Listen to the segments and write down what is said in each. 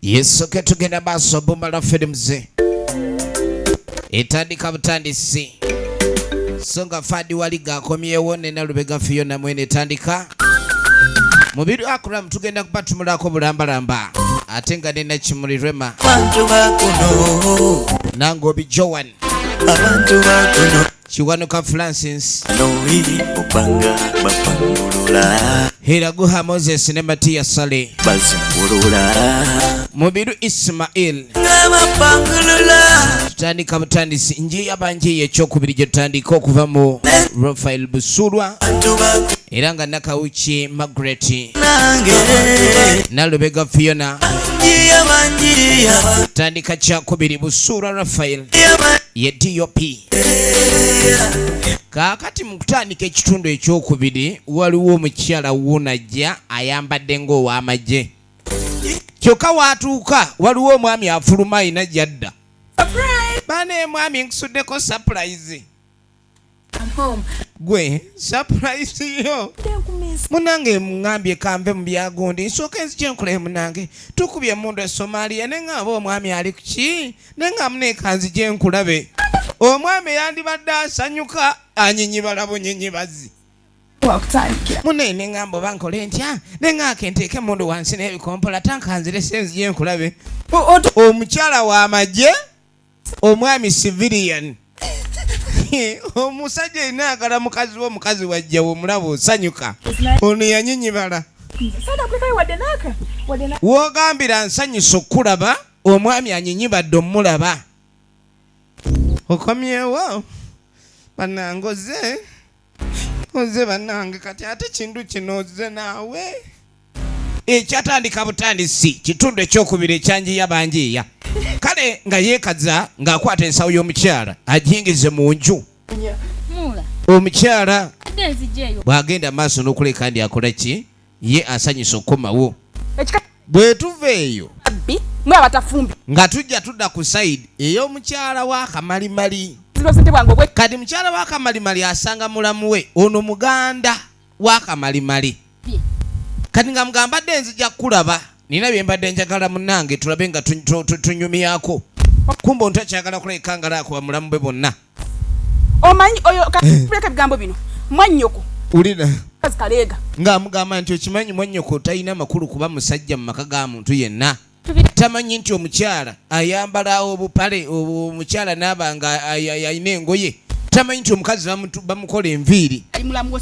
Yesoke tugenda maaso. Bumala Films etandika butandisi, so nga Fadi Waliga akomyewo ne Nalubega Fiona mwene etandika Mubiru Akram. Tugenda kubatumulako bulambalamba, ate nga ne Nakimuli Rema Abantu bakuno. Nangobi Joan. Abantu bakuno. Kiwanuka Francis. Noyi obanga bapangulula. Hiraguha Moses ne Matiya Sale. Bazungulula. Mubiru Ismail. Nga bapangulula. Tutandika butandisi njiya banjiya ekyokubiri gye tutandika okuva mu Rafael Busulwa. Abantu bakuno. Era nga Nakawuki Margaret. Nange. Nalubega Fiona. Njiya banjiya. Tandika kyakubiri, Busulwa Rafael ye DOP. Kaakati mu kutandika ekitundu ekyokubiri, waliwo omukyala wuunajja ayambadde ng'ow'amagye, kyokka waatuuka waliwo omwami afuluma ayina gyadda. Bane mwami, nkusuddeko surprise. Gwe surprise yo munange, muŋambye kanve mu byagundi, nsooka enzije nkulayo. Munange, tukubye emundu e Somaliya, ne ŋŋamba omwami ali ku ki, ne ŋŋamba muneekanzije nkulabe. Omwami yandibadde asanyuka, anyinyibala bunyinyibazi. Munaye, ne ŋŋamba oba nkole ntya, ne ŋŋaaka enteeke emundu wansi n'ebikompola, tankanzire senzije nkulabe. Omukyala w'amagye, omwami civilian. Omusajja erina agala mukazi we, omukazi wajjawe omulaba osanyuka, ono yanyinyibala. Wogambira nsanyusa okulaba omwami anyinyibadde omulaba okomyewo. Bannange, oze oze bannange, kati ate kintu kino oze naawe. Ekyatandika butandisi kitundu ekyokubiri ekyanjiya banjiya. Kale nga yeekaza ng'akwata ensawo y'omukyala agiyingize mu nju. Omukyala bw'agenda maaso n'okuleka ndi akola ki, ye asanyusa okukomawo. Bwe tuva eyo nga tujja tudda ku side ey'omukyala wa Kamalimali. Kati mukyala wa Kamalimali asanga mulamu we ono, muganda wa Kamalimali. Kati nga mugambadde, nzija kukulaba, nina bye mbadde njagala munnange tulabe nga tunyumyako. Kumba ontu akyagala kulabika nga laakuba mulamu bwe bonna. Omanyi oyo kuleka ebigambo bino, mwannyoko. Wulira. Kazi kaleega. Ng'amugamba nti okimanyi mwannyoko talina makulu kuba musajja mu maka ga muntu yenna. Tamanyi nti omukyala ayambala obupale, omukyala naaba nga alina engoye, tamanyi nti omukazi bamukola enviiri,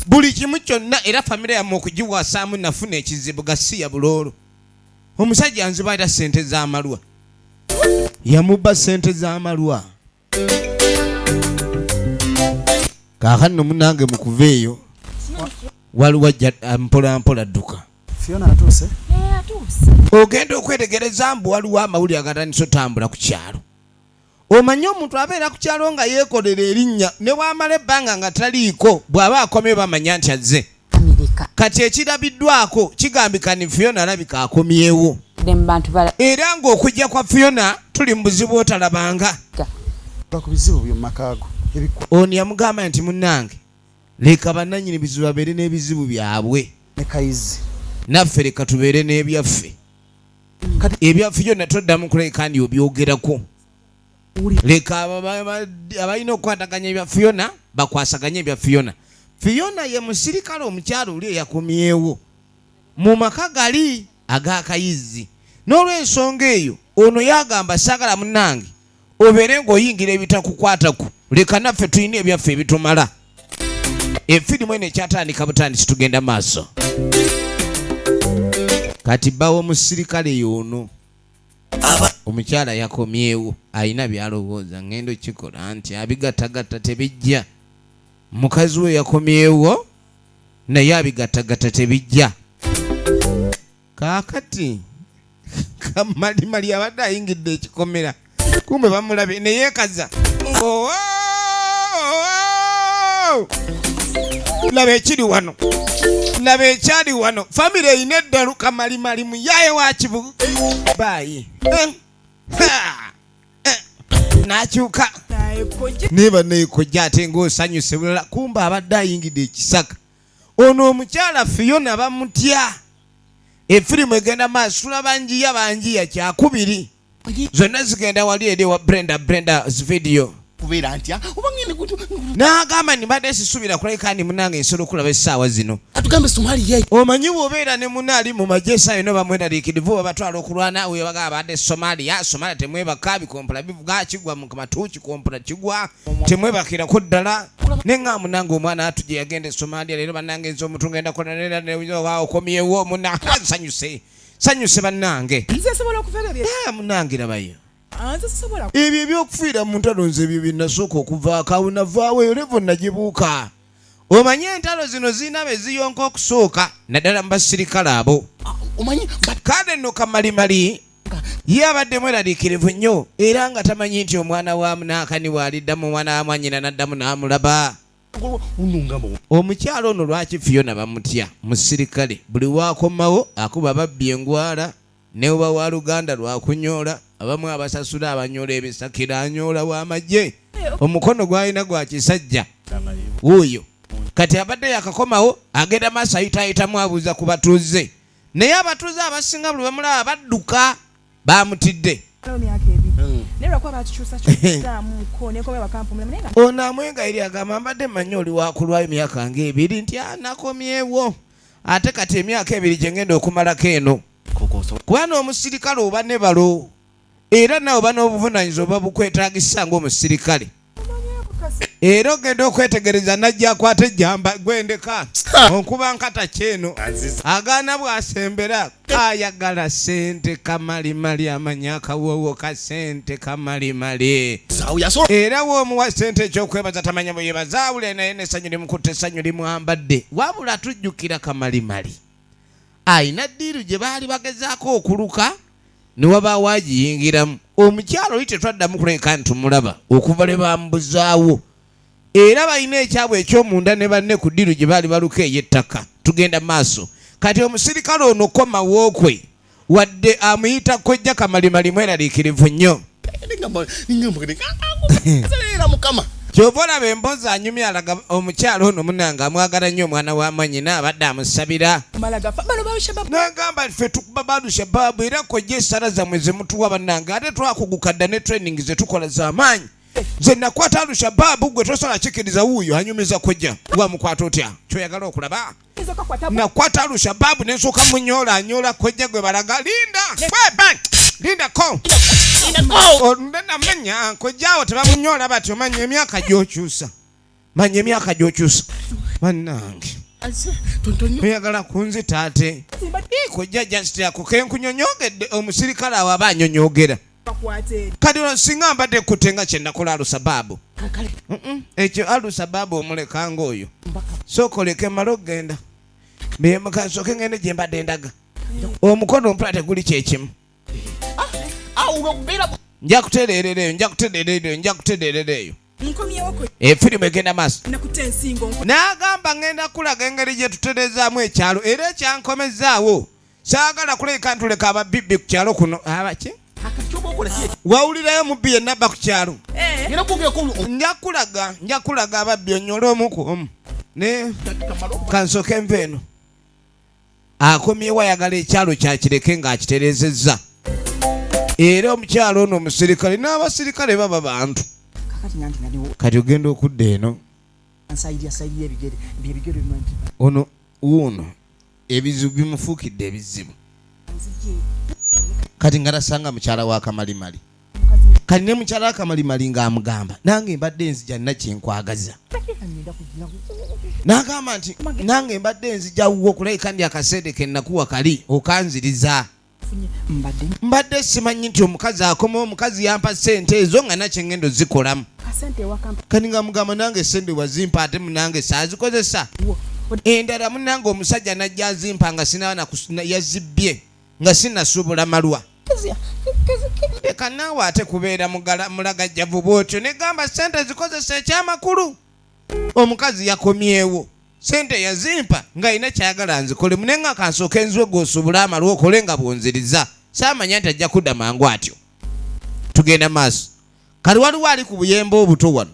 buli kimu kyonna. Era famire yammwe okugiwasaamu nafuna ekizibu gasiya buloolo. Omusajja nzibaira sente z'amalwa, yamubba sente z'amalwa. Kaakano munange, mu kuva eyo waliwo ajja mpola mpola dduka. Fiona atuuse? Ogenda okwetegereza mbu waliwo amawulire agatandise otambula ku kyalo. Omanye omuntu abeera ku kyalo nga yeekolera erinnya, ne bwamala ebbanga nga taliiko, bw'aba akomyewo bamanya nti azze. Kati ekirabiddwako kigambika ni Fiona alabika akomyewo, era ng'okujja kwa Fiona tuli mu buzibu otalabanga. Ku bizibu byo mu maka go. Ono yamugamba nti munnange, leka bannannyini bizibu babeere n'ebizibu byabwe. Ne Kayizi. Naffe leka tubeere n'ebyaffe. Ebyaffe byonna toddamu kuleka ndi obyogerako. Leka abalina okukwataganya ebya Fiona bakwasaganye ebya Fiona. Fiona ye musirikale omukyalo oli eyakomyewo mu maka gali ag'Akayizi. N'olw'ensonga eyo ono yagamba, saagala munnange obeere ng'oyingira ebitakukwataku, leka naffe tulina ebyaffe ebitumala. Efirimu eno ekyatandika butandisi, tugenda maaso. Kati bbawo omusirikale y'ono omukyala yakomyewo, alina byalowooza ngendo kikola nti abigattagatta tebijja. Mukazi we yakomyewo naye abigattagatta tebijja. Kaakati Kamalimali abadde ayingidde ekikomera, kumbe bamulabye neyeekaza. Oh, oh! Laba ekiri wano, laba ekyali wano. Famire erina eddalu. Kamalimali muyaye wa kibugu baayi. Eh, ha! Eh, n'akyuka neba nekojja ate ng'osanyuse bulala. Kumbe abadde ayingidde ekisaka. Ono omukyala Fiona bamutya. Efirimu egenda maaso, tulaba njiya banjiya kyakubiri, zonna zigenda wali eri ewa Brenda, Brenda's video. Kubeera ntya oba ngende kutu? N'agamba, nibadde sisuubira kulabika ndi munange nsobola okulaba essaawa zino. Atugambe Somalia. Omanyi bw'obeera ne munna ali mu magye, essaawa yonna bamweraliikirivu, babatwala okulwana. We bagamba badde Somalia, Somalia temwebaka, bikompola bivuga, kigwa mu matu, kikompola kigwa, temwebakirako ddala. Ne ŋŋamba, munange omwana atu gye yagenda e Somalia leero, bannange nze omuntu ngenda kola okomyewo muna nsanyuse, sanyuse bannange. Nze nsobola okuva ebyo. Ah, munange rabayo. Ah, nze sisobola. Ebyo ebyokufiira mu ntalo, nze ebyo byenasooka okuvaako awo, navaawo eyo level nagibuuka. Omanye entalo zino zirina be ziyonka okusooka, naddala mu basirikale abo. Omanyi. Kale nno Kamalimali ye abadde mweraliikirivu nnyo era nga tamanyi nti omwana wa munaakani bw'aliddamu, omwana wa mwanyina n'addamu n'amulaba. Unungamba. Omukyalo ono lwaki Fiona bamutya? Musirikale, buli wakomawo akuba babbi engwala, ne oba wa luganda lwakunyoola, abamu abasasula abanyoola ebisakira, anyoola w'amagye, omukono gwalina gwa kisajja wuuyo. Kati abadde yakakomawo, agenda maaso ayitaayitamu, abuuza ku batuuze, naye abatuuze abasinga buli bamulaba badduka, bamutidde. Emyaka 2 naye lwakuba bakikyusa kyusaamuko nenkome bakampumula naye nga Ono amwegayiri, agamba, mbadde mmanyi oli wakulwayo emyaka ng'ebiri, nti anakomyewo ate kati emyaka 2 gye ngenda okumalako eno, kuba n'omusirikale oba ne balo era nawe oba n'obuvunanyizibwa oba bukwetagisa ng'omusirikale, era ogenda okwetegereza najja akwata ejjamba gwendeka onkuba nkata kyeno agaana bw'asembera ayagala sente. Kamalimali amanyi akawoowo ka sente Kamalimali. Era w'omuwa sente ekyokwebaza tamanya bwe yebaza, awulira naye n'essanyu limukutta, essanyu limwambadde. Wabula tujjukira Kamalimali ayina deal gye baali bagezaako okuluka ne wabaawo agiyingiramu. Omukyalo oli tetwaddamu kuleka ntumulaba okuva lwe bambuzaawo, era balina ekyabwe ekyomunda ne banne ku deal gye baali baluka ey'ettaka. Tugenda maaso kati, omusirikale ono komawookwe wadde amuyita kojja Kamalimali mweraliikirivu nnyo. Era mukama. Kyova olaba emboozi anyumya, alaga omukyalo ono munange amwagala nnyo omwana wa mwanyina, abadde amusabira. Mala gafa bano babishababu. N'agamba, ffe tukuba balushababu, era kojja essala zammwe zemutuwa bannange, ate twakuguka dda ne training zetukola z'amaanyi. Nze nakwata alushababu, gwe tosobola kikiriza. Wuuyo anyumiza kojja, wamukwata otya? Kyoyagala okulaba. Nakwata alushababu nensooka munyoola, anyoola kojja gwe balaga. Linda weba, lindako nde namanya kojjaawo tebamunyoola bati. Omanya emyaka gy'okyusa, manya emyaka gy'okyusa bannange, oyagala kunzita ate. Ii, kojja just ako kenkunyonyogedde. Omusirikale awo aba anyonyogera. Kati ono singa mbadde kutte nga kyenakola alusababu. Ekyo alusababu omulekanga oyo, sooka oleke male okugenda, nsooke ngende gye mbadde ndaga. Omukono mpula teguli kyekimu. Nja kutereerera eyo, nja kutereerera eyo, nja kutereerera eyo. Nkomyewo. Efirimu egenda maaso. Nakutte ensingo. N'agamba, ngenda kulaga engeri gye tutereezaamu ekyalo, era ekyankomezaawo saagala kuleka ntuleka ababibbi ku kyalo kuno. Abaki wawulirayo mubbi yenna abba ku kyalo? Nja kulaga, nja kulaga ababbi, onyole omu ku omu ne kansooke enva eno. Akomyewo ayagala ekyalo kyakireke ng'akitereezezza, era omukyalo ono omusirikale n'abasirikale baba bantu. Kakati nanti nga niwo. Kati ogenda okudda eno. Nsayirya sayirya ebigere byebigere bimanyi. Ono wuuno ebizibu bimufuukidde ebizibu. Kati nga tasanga mukyala wa Kamalimali, kati ne mukyala wa Kamalimali ng'amugamba, nange mbadde nzija nina kyenkwagaza. N'agamba nti nange mbadde nzija wuwo okulabika ndi akaseede ke nakuwa kali okanziriza. Mbadde Mbadde simanyi nti omukazi akoma, omukazi yampa sente ezo nga nakyengendo zikolamu. Kasente ewaka. Kati nga mugamba, nange sente wazimpa ate munange saazikozesa endala, munange omusajja najja azimpa nga sinaba yazibbye nga sinasuubula malwa. Leka naawe ate kubeera mulagajjavu bwotyo. Negamba sente zikozesa ekyamakulu. Omukazi yakomyewo, sente yazimpa ng'alina kyayagala nzikolemu, naye nga kansooka enziwe gweosuubula amalwa okole nga bwonziriza. Saamanya nti ajja kudda mangu atyo. Tugenda maaso, kati waliwo ali ku buyembe obuto wano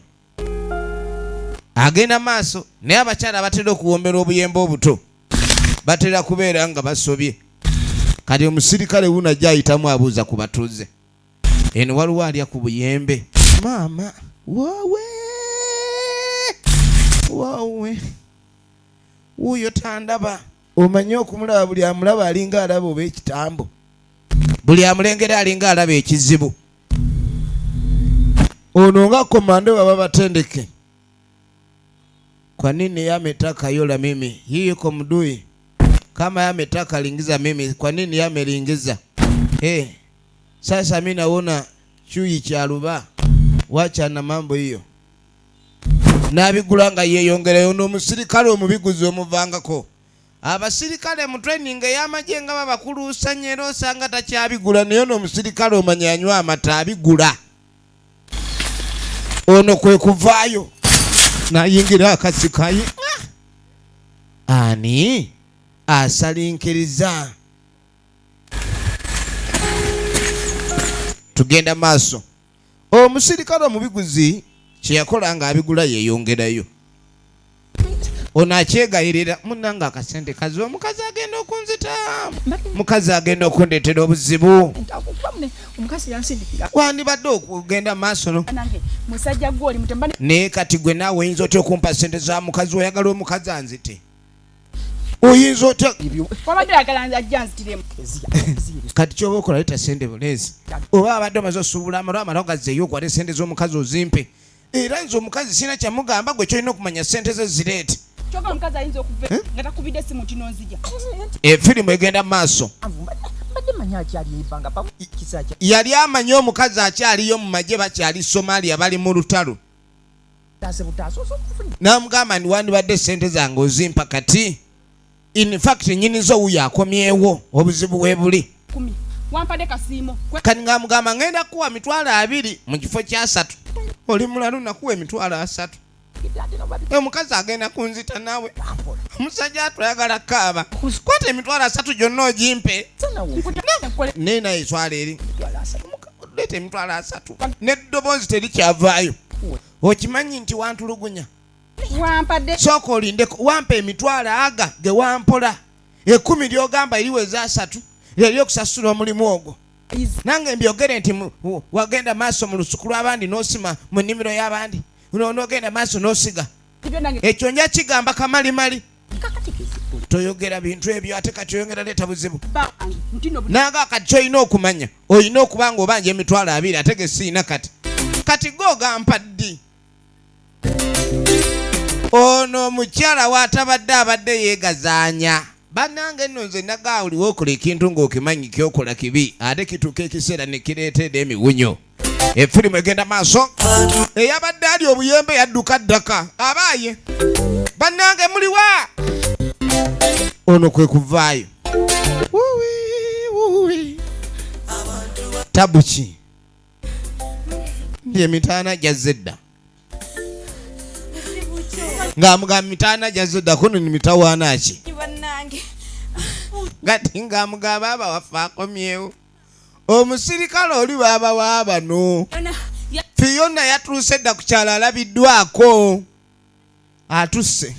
agenda maaso, naye abakyala abatera okuwombera obuyembe obuto batera kubeera nga basobye. Kati omusirikale wuno ajja ayitamu abuuza ku batuuze. Eno waliwo alya ku buyembe. Maama wowe wowe wuuyo tandaba. Omanyi okumulaba buli amulaba alinga alaba oba ekitambo. Buli amulengera alinga alaba ekizibu. Ono nga komando baba batendeke. Kwa nini yametaka yola mimi? Hii yuko mdui. Kama yametaka lingiza mimi, kwa nini yamelingiza? Hey, sasa mimi naona chui cha ruba. Wacha na mambo hiyo. Nabigula nga yeyongereyo n'omusirikale omubiguzi omuvangako. Abasirikale mu training ey'amagye nga babakuluusanya era osanga takyabigula, naye ono omusirikale omanya anywa amata abigula. Ono kwe kuvaayo n'ayingira akasikayi. Ani asalinkiriza? Tugenda maaso. Omusirikale omubiguzi kye yakola ng'abigula yeeyongerayo. Ono akyegayirira munnange akasente kazi, omukazi agenda okunzita, mukazi agenda okundeetera obuzibu. Wandibadde okugenda maaso no. Naye kati gwe naawe oyinza otya okumpa ssente za mukazi? Oyagala omukazi anzite? Oyinza otya? Kati ky'oba okola leeta ssente buleezi. Oba abadde omaze osuubula amalo, amalo gazzeeyo okwate ssente z'omukazi ozimpe. Era nze omukazi sirina kyamugamba, gwe ky'olina okumanya ssente ze zireete. Efirimu egenda maaso. Yali amanyi omukazi akyaliyo mu magye, bakyali Somalia, bali mu lutalo. N'amugamba nti wandibadde ssente zange ozimpa kati. In fact nnyinizo wuuyo akomyewo, obuzibu we buli. Kati ng'amugamba ngenda kuwa 20,000 mu kifo kya 3. Oli mulalu, nakuwa 30,000. Omukazi agenda kunzita naawe. Omusajja atwayagala kaaba. Kwata 30,000 gyonna ogimpe. Naye naye etwala eri. Leeta 30,000. N'eddoboozi terikyavaayo. Okimanyi nti wantulugunya. Sooka olindeko, wampa emitwalo aga ge wampola. 10 ly'ogamba eriweza 3 ly'okusasula omulimu ogwo. Nange mbyogere nti wagenda maaso mu lusuku lw'abandi n'osima mu nnimiro y'abandi. N'ogenda maaso n'osiga. Ekyo nja kigamba kamalimali. Toyogera bintu ebyo ate kati oyongera leeta buzibu. Nanga kati ky'olina okumanya, olina okuba ng'obanja 20,000 ate ge siina kati. Kati go ogampa ddi? Ono omukyala w'atabadde abadde yeegazaanya. Bannange nno nze nagaawuliwo okola ekintu ng'okimanyi ky'okola kibi, ate kituuka ekiseera ne kireetera emiwunyo. Efirimu egenda maaso. Eyabadde ali obuyembe yadduka ddaka. Abaaye bannange muliwa? Ono kwe kuvaayo. Tabuki ndi emitaana gyazze dda. Ng'amugamba mitaana gyazze dda, kuno ni mitawaana ki? Kati ng'amugamba aba waffe akomyewo. Omusirikale oli baaba wa bano. Fiona yatuuse dda ku kyalo alabiddwako. Atuse.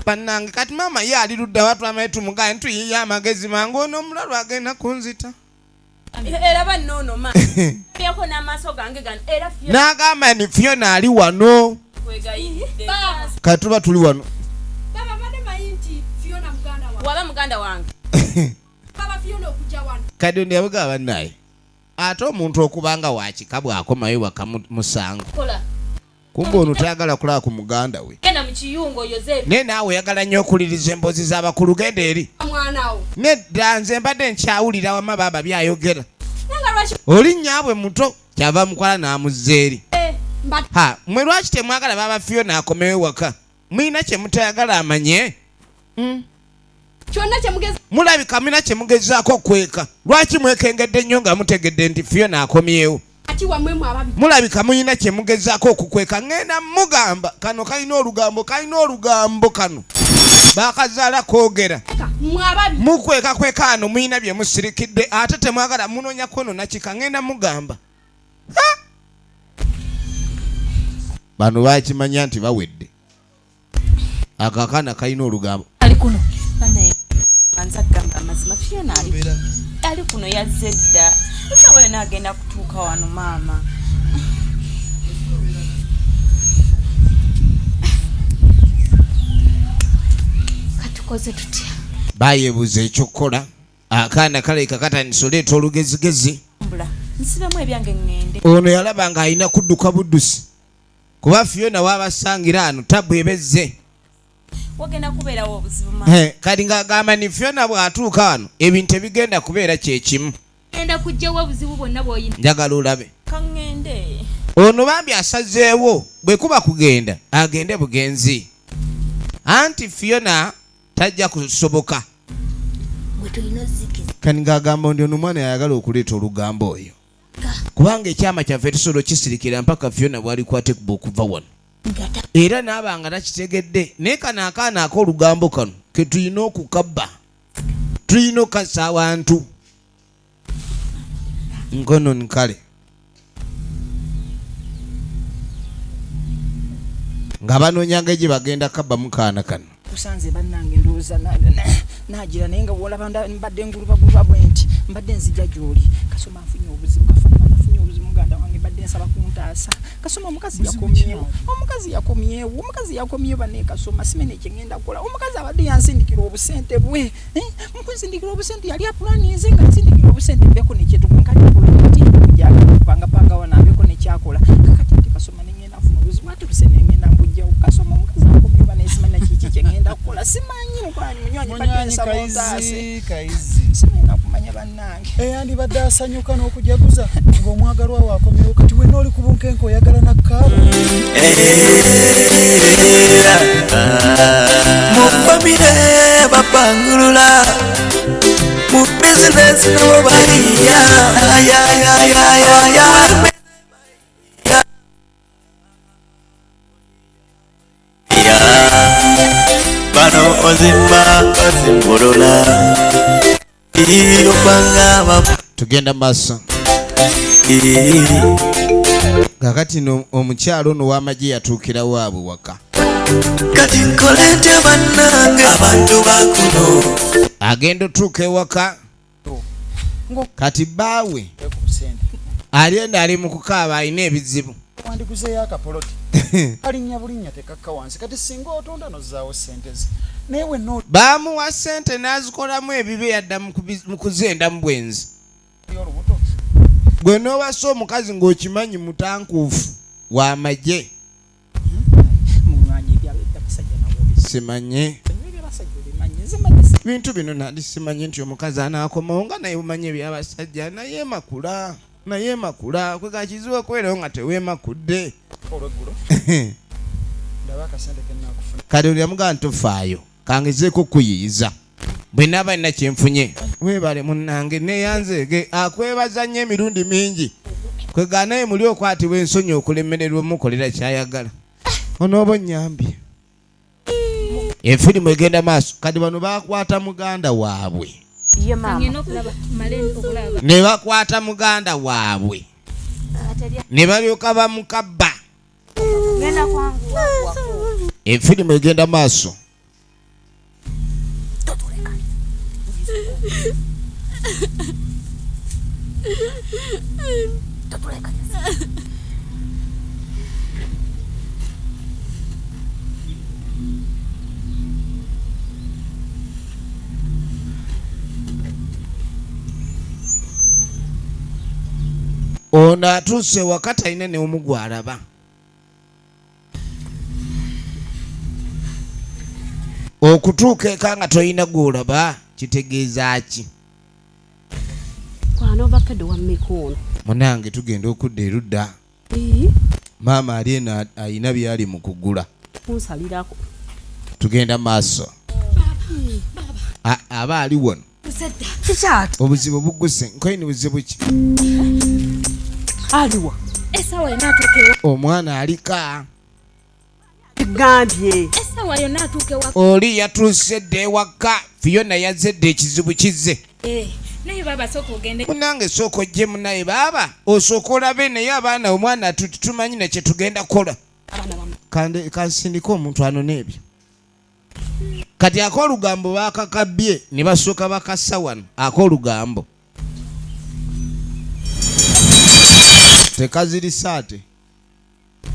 Bannange kati maama ye ali ludda wa twamaye tumugaye ntuyiye amagezi mangu ono omulalu agenda kunzita. N'agamba nti Fiona ali wano. Kati tuba tuli wano. Kati ono yabugamba bannaye ate omuntu okubanga wa kika bw'akomayo waka musango. Kumbe ono tayagala kulaba ku muganda we. Naye naawe oyagala nnyo okuliriza emboozi z'abakulu, genda eri. Nedda nze mbadde nkyawulira wamma baaba by'ayogera. Oli nnyaabwe muto kyava mukwala n'amuzza eri. Ha, mmwe lwaki temwagala baaba Fiona akomewo waka? Mulina kye mutayagala amanye? Mulabika mulina kye mugezaako okweka. Lwaki mwekengedde nnyo nga mutegedde nti Fiona akomyewo? Mulabika mulina kye mugezaako okukweka. Ŋŋenda mugamba kano kalina olugambo, kalina olugambo kano. Baakazaala kwogera. Mukweka kweka ano mulina bye musirikidde ate temwagala munoonya kwonoona kika. Ŋŋenda mugamba. Bano bakimanya nti bawedde. Ako akaana kalina olugambo. Amazima Fiona ali kuno yazze dda. Essaawa yonna agenda kutuuka wano maama. Katukoze tutya? Bayebuuza ekyokukola. Akaana kalabika katandise oleeta olugezigezi. Mbula nsibemu ebyange ŋŋende. Ono yalaba ng'alina kudduka buddusi kuba Fiona waabasangira ano tabu ebezze. Wagenda kubeerawo obuzibu maama. Kati ng'agamba ni Fiona bw'atuuka wano ebintu ebigenda kubeera kyekimu. Ngenda kuggyawo obuzibu bwonna bw'olina. Njagala olabe. Kaŋŋende. Ono bambi asazeewo bwe kuba kugenda agende bugenzi. Anti Fiona tajja kusoboka. Kati ng'agamba ndi ono omwana yayagala okuleeta olugambo oyo. Kubanga ekyama kyaffe tusobola okisirikira mpaka Fiona bw'alikwata ekkubo okuva wano. Era n'aba nga takitegedde naye kano akaana ak'olugambo kano ke tulina okukabba. Tulina okukassa awantu. Nkono nkale. Nga banoonya ngeri gye bagenda kabbamu kaana kano. Kusanze bannange ndowooza naagira naye nga bw'olaba mbadde ngulubaguluba bwe nti mbadde nzija gy'oli. Kasoma nfunye obuzibu, Kasoma nfunye obuzibu muganda wange mbadde nsaba kuntaasa. Kasoma omukazi yakomyewo, omukazi yakomyewo, omukazi yakomyewo banne Kasoma simanyi kye ngenda kukola. Omukazi abadde yansindikira obusente bwe. Mukunsindikira obusente yali apulaninze nga nsindikira obusente mbeko ne kyetukunga kati njagala kupangapanga wano abeko ne kyakola. Kakati ate Kasoma ne ngenda nfuna obuzibu ate obusente ngenda mbugyawo. Kasoma omukazi akomyewo banne simanyi kiki kye ngenda kukola. Simanyi mukwano munywanyi mbadde nsaba ontaase. Kaizi. Simanyi nakumanya bannange. Eyandibadde asanyuka n'okujaguza ng'omwagalwa we akomyewo kati wenna oli ku bunkenke oyagala nakkaaba. Mu famire bapangulula, mu bizinesi nabo bayiya. Bano ozimba ozimbulula. Tugenda maaso. Kakati no omukyalo ono w'amagye yatuukira waabwe waka. Kati nkole ntya bannange abantu bakuno. Agenda otuuka ewaka. Kati bbaawe ali eno ali mu kukaaba alina ebizibu. Wandiguzeeyo akapoloti. Kalinnya bulinnya tekakka wansi kati singa otunda n'ozzaawo ssente ze. Naye wenna Baamuwa ssente n'azikolamu ebibe yadda mu kuzenda mu bwenzi. oli olubuto. Gwe n'owasa omukazi ng'okimanyi mutankuufu w'amagye. Munywanyi ebyabasajja nawe obimanyi. Simanye. Ebyabasajja obimanyi. Nze mbadde Bintu bino nali simanyi nti omukazi anaakomawo nga naye omanyi ebyabasajja naye makula. Naye makula kwe kakizibu okubeerawo nga teweemakudde. Olweggulo ndaba akasente ke nnaakufuna. Kati oli yamugamba nti tofaayo kangezeeko okuyiiyiza bwe naaba nina kye nfunye. Weebale munnange neeyanzeege akwebaza nnyo emirundi mingi. Kwe naye muli okwatibwa ensonyi okulemererwa omukolera ky'ayagala. Onooba onnyambye. Efirimu egenda maaso kati bano baakwata muganda waabwe. Ye maama. Ngenda okulaba male okulaba. Ne bakwata muganda waabwe. Ne balyoka bamukabba. Ngenda kwanguwa. Efirimu egenda maaso. Ono atuuse waka talina ne omu gw'alaba. Okutuuka eka nga tolina gw'olaba kitegeeza ki? Kwano ovakedde wa mikono. Munange tugenda okudda erudda. Maama ali eno alina by'ali mu kugula. Kunsalirako. Tugenda maaso. Aba ali wano. Kikyatu. Obuzibu bugguse. Nkoyini buzibu ki? Aliwa. Essaawa yonna atuuka ewa. Omwana alika. Gambye. Essaawa yonna atuuka ewa. Oli yatuuse dda ewaka. Fiona yazze dda ekizibu kizze. Naye baaba sooka ogende. Munange sooka ojje munaye baaba osooka olabe naye abaana omwana tumanyi na kye tugenda kukola. Kansindike omuntu anone ebyo. Kati ak'olugambo baakakabbye ne basooka bakassa wano. Ak'olugambo tekazirisa ate.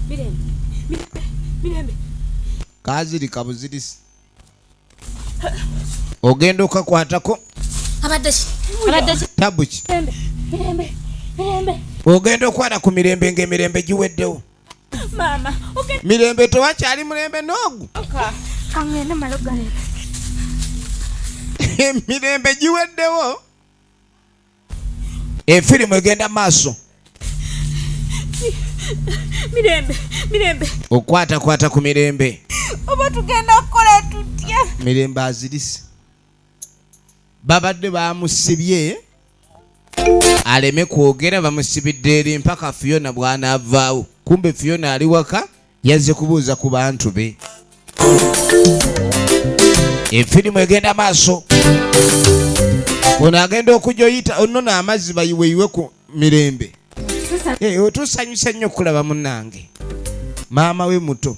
Mirembe, Mirembe, Mirembe. Kazirika buzirisi. Ogenda okakwatako. Abadde ki? Abadde ki? Tabu ki? Mirembe, Mirembe, Mirembe. Ogenda okwata ku Mirembe ng'emirembe giweddewo. Maama, ogenda Mirembe tewakyali mulembe n'ogu. Kangende mmale okugaleeta. Emirembe giweddewo. Efirimu egenda maaso. Mirembe, Mirembe. Okwatakwata ku Mirembe. Oba tugenda kukola tutya? Mirembe azirise. Babadde bamusibye aleme kwogera, bamusibidde eri mpaka Fiona bw'anaavaawo. Kumbe Fiona ali waka yazze kubuuza ku bantu be. Efirimu egenda maaso. Ono agenda okujja oyita onona amazzi bayiweyiwe ku Mirembe. Otusanyuse nnyo okulaba munnange. Maama we muto.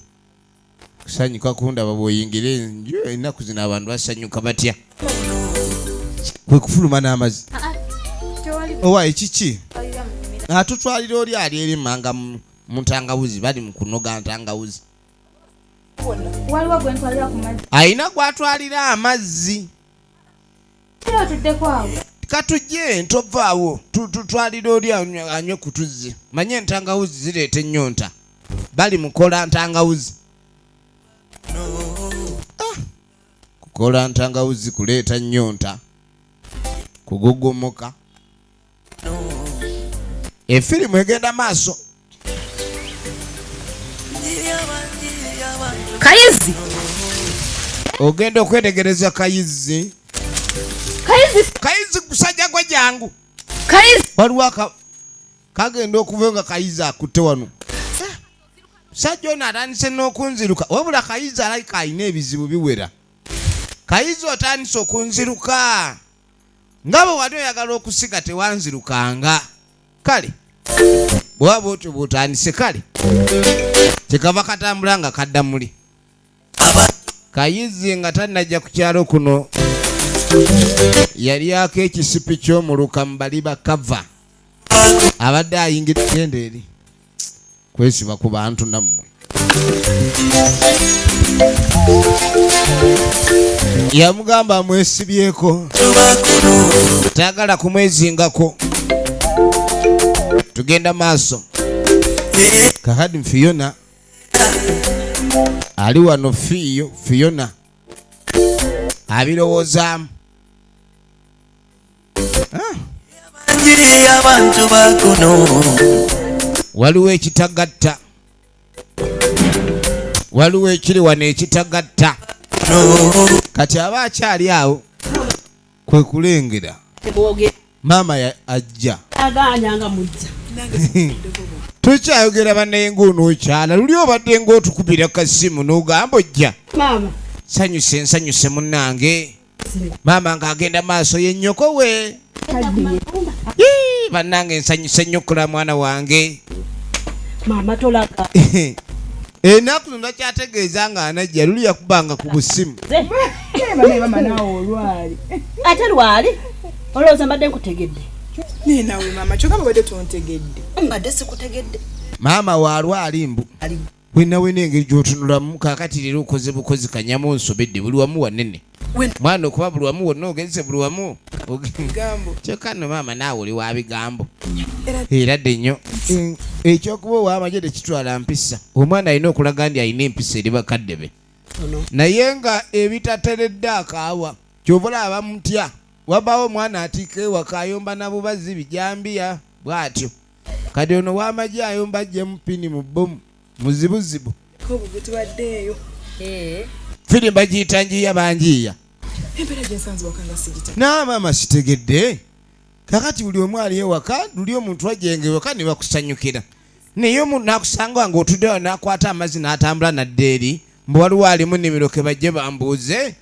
Kusanyuka kundaba bw'oyingira enju ennaku zino abantu basanyuka batya? Kwe kufuluma n'amazzi. Owa ekiki? Atutwalira oli ali eri manga mu ntangawuzi, bali mu kunoga ntangawuzi. Waliwo gwe ntwalira ku mazzi. Alina gw'atwalira amazzi. Kira otuddeko awo. Katujje ntovaawo tutwalira oli anywe ku tuzzi. Manye entangawuzi zireeta ennyonta. Bali mukola ntangawuzi. Kukola ntangawuzi kuleeta nnyonta. Kugugumoka. Efirimu egenda maaso. Kayizi. Ogenda okwetegereza Kayizi. Kayizi. Kayizi kusajja gwe jangu. Kayizi. Waliwo kagenda okuva nga Kayizi akutte wano. Musajja ono atandise n'okunziruka. Wabula Kayizi alabika alina ebizibu biwera. Kayizi otandise okunziruka. Nga bwe wali oyagala okusiga tewanzirukanga. Kale bw'oba otyo bw'otandise kale. Kyekava katambula nga kadda muli. Kayizi nga tannajja ku kyalo kuno yalyako ekisipi ky'omuluka mu bali bakava. Abadde ayingira genda eri kwesiba ku bantu nammwe. Yamugamba amwesibyeko. Tayagala kumwezingako. Tugenda maaso. Kakadi Fiona ali wano. Fiyo Fiona abirowoozaamu. Abantu bakuno. Waliwo ekitagatta. Waliwo ekiri wano ekitagatta. Kati aba akyali awo kwe kulengera maama ajja. Tukyayogera bannaye ng'onookyala luli obadde ng'otukubira kasimu n'ogamba ojja. Nsanyuse nsanyuse munnange. Maama ng'agenda maaso ye nnyoko we. Bannange nsanyuse nnyo okulaba mwana wange. Maama tolaga. Ennaku zino takyategeeza ng'anajja luli yakubanga ku busimu. Ate lwali olowooza mbadde nkutegedde. Naye naawe maama kyokka babadde tontegedde. Mbadde sikutegedde. Maama waalwali mbu. Wena wena engeri gy'otunulamu kaakati leero okoze bukozi kanyamu nsobedde buli wamu wanene. Mwana okuba buli wamu wonna ogenze buli wamu. Kyokka nno maama naawe oli wa bigambo. Era dde nnyo. Ekyokuba ow'amagye tekitwala mpisa. Omwana alina okulaga nti alina empisa eri bakadde be. Naye nga ebitateredde akaawa ky'ova olaba bamutya. Wabaawo omwana atiika ewaka ayomba na bubazzi bijambiya bw'atyo. Kati ono w'amagye ayomba aggyemu ppini mu bbomu muzibuzibu. Firimu bagiyita njiiya banjiiya. Naa maama sitegedde. Kakati buli omu ali ewaka luli omuntu ajjenga ewaka ne bakusanyukira. Naye omuntu n'akusanga ng'otudde awo n'akwata amazzi n'atambula n'adda eri mbu waliwo ali mu nnimiro ke bajje bambuuze.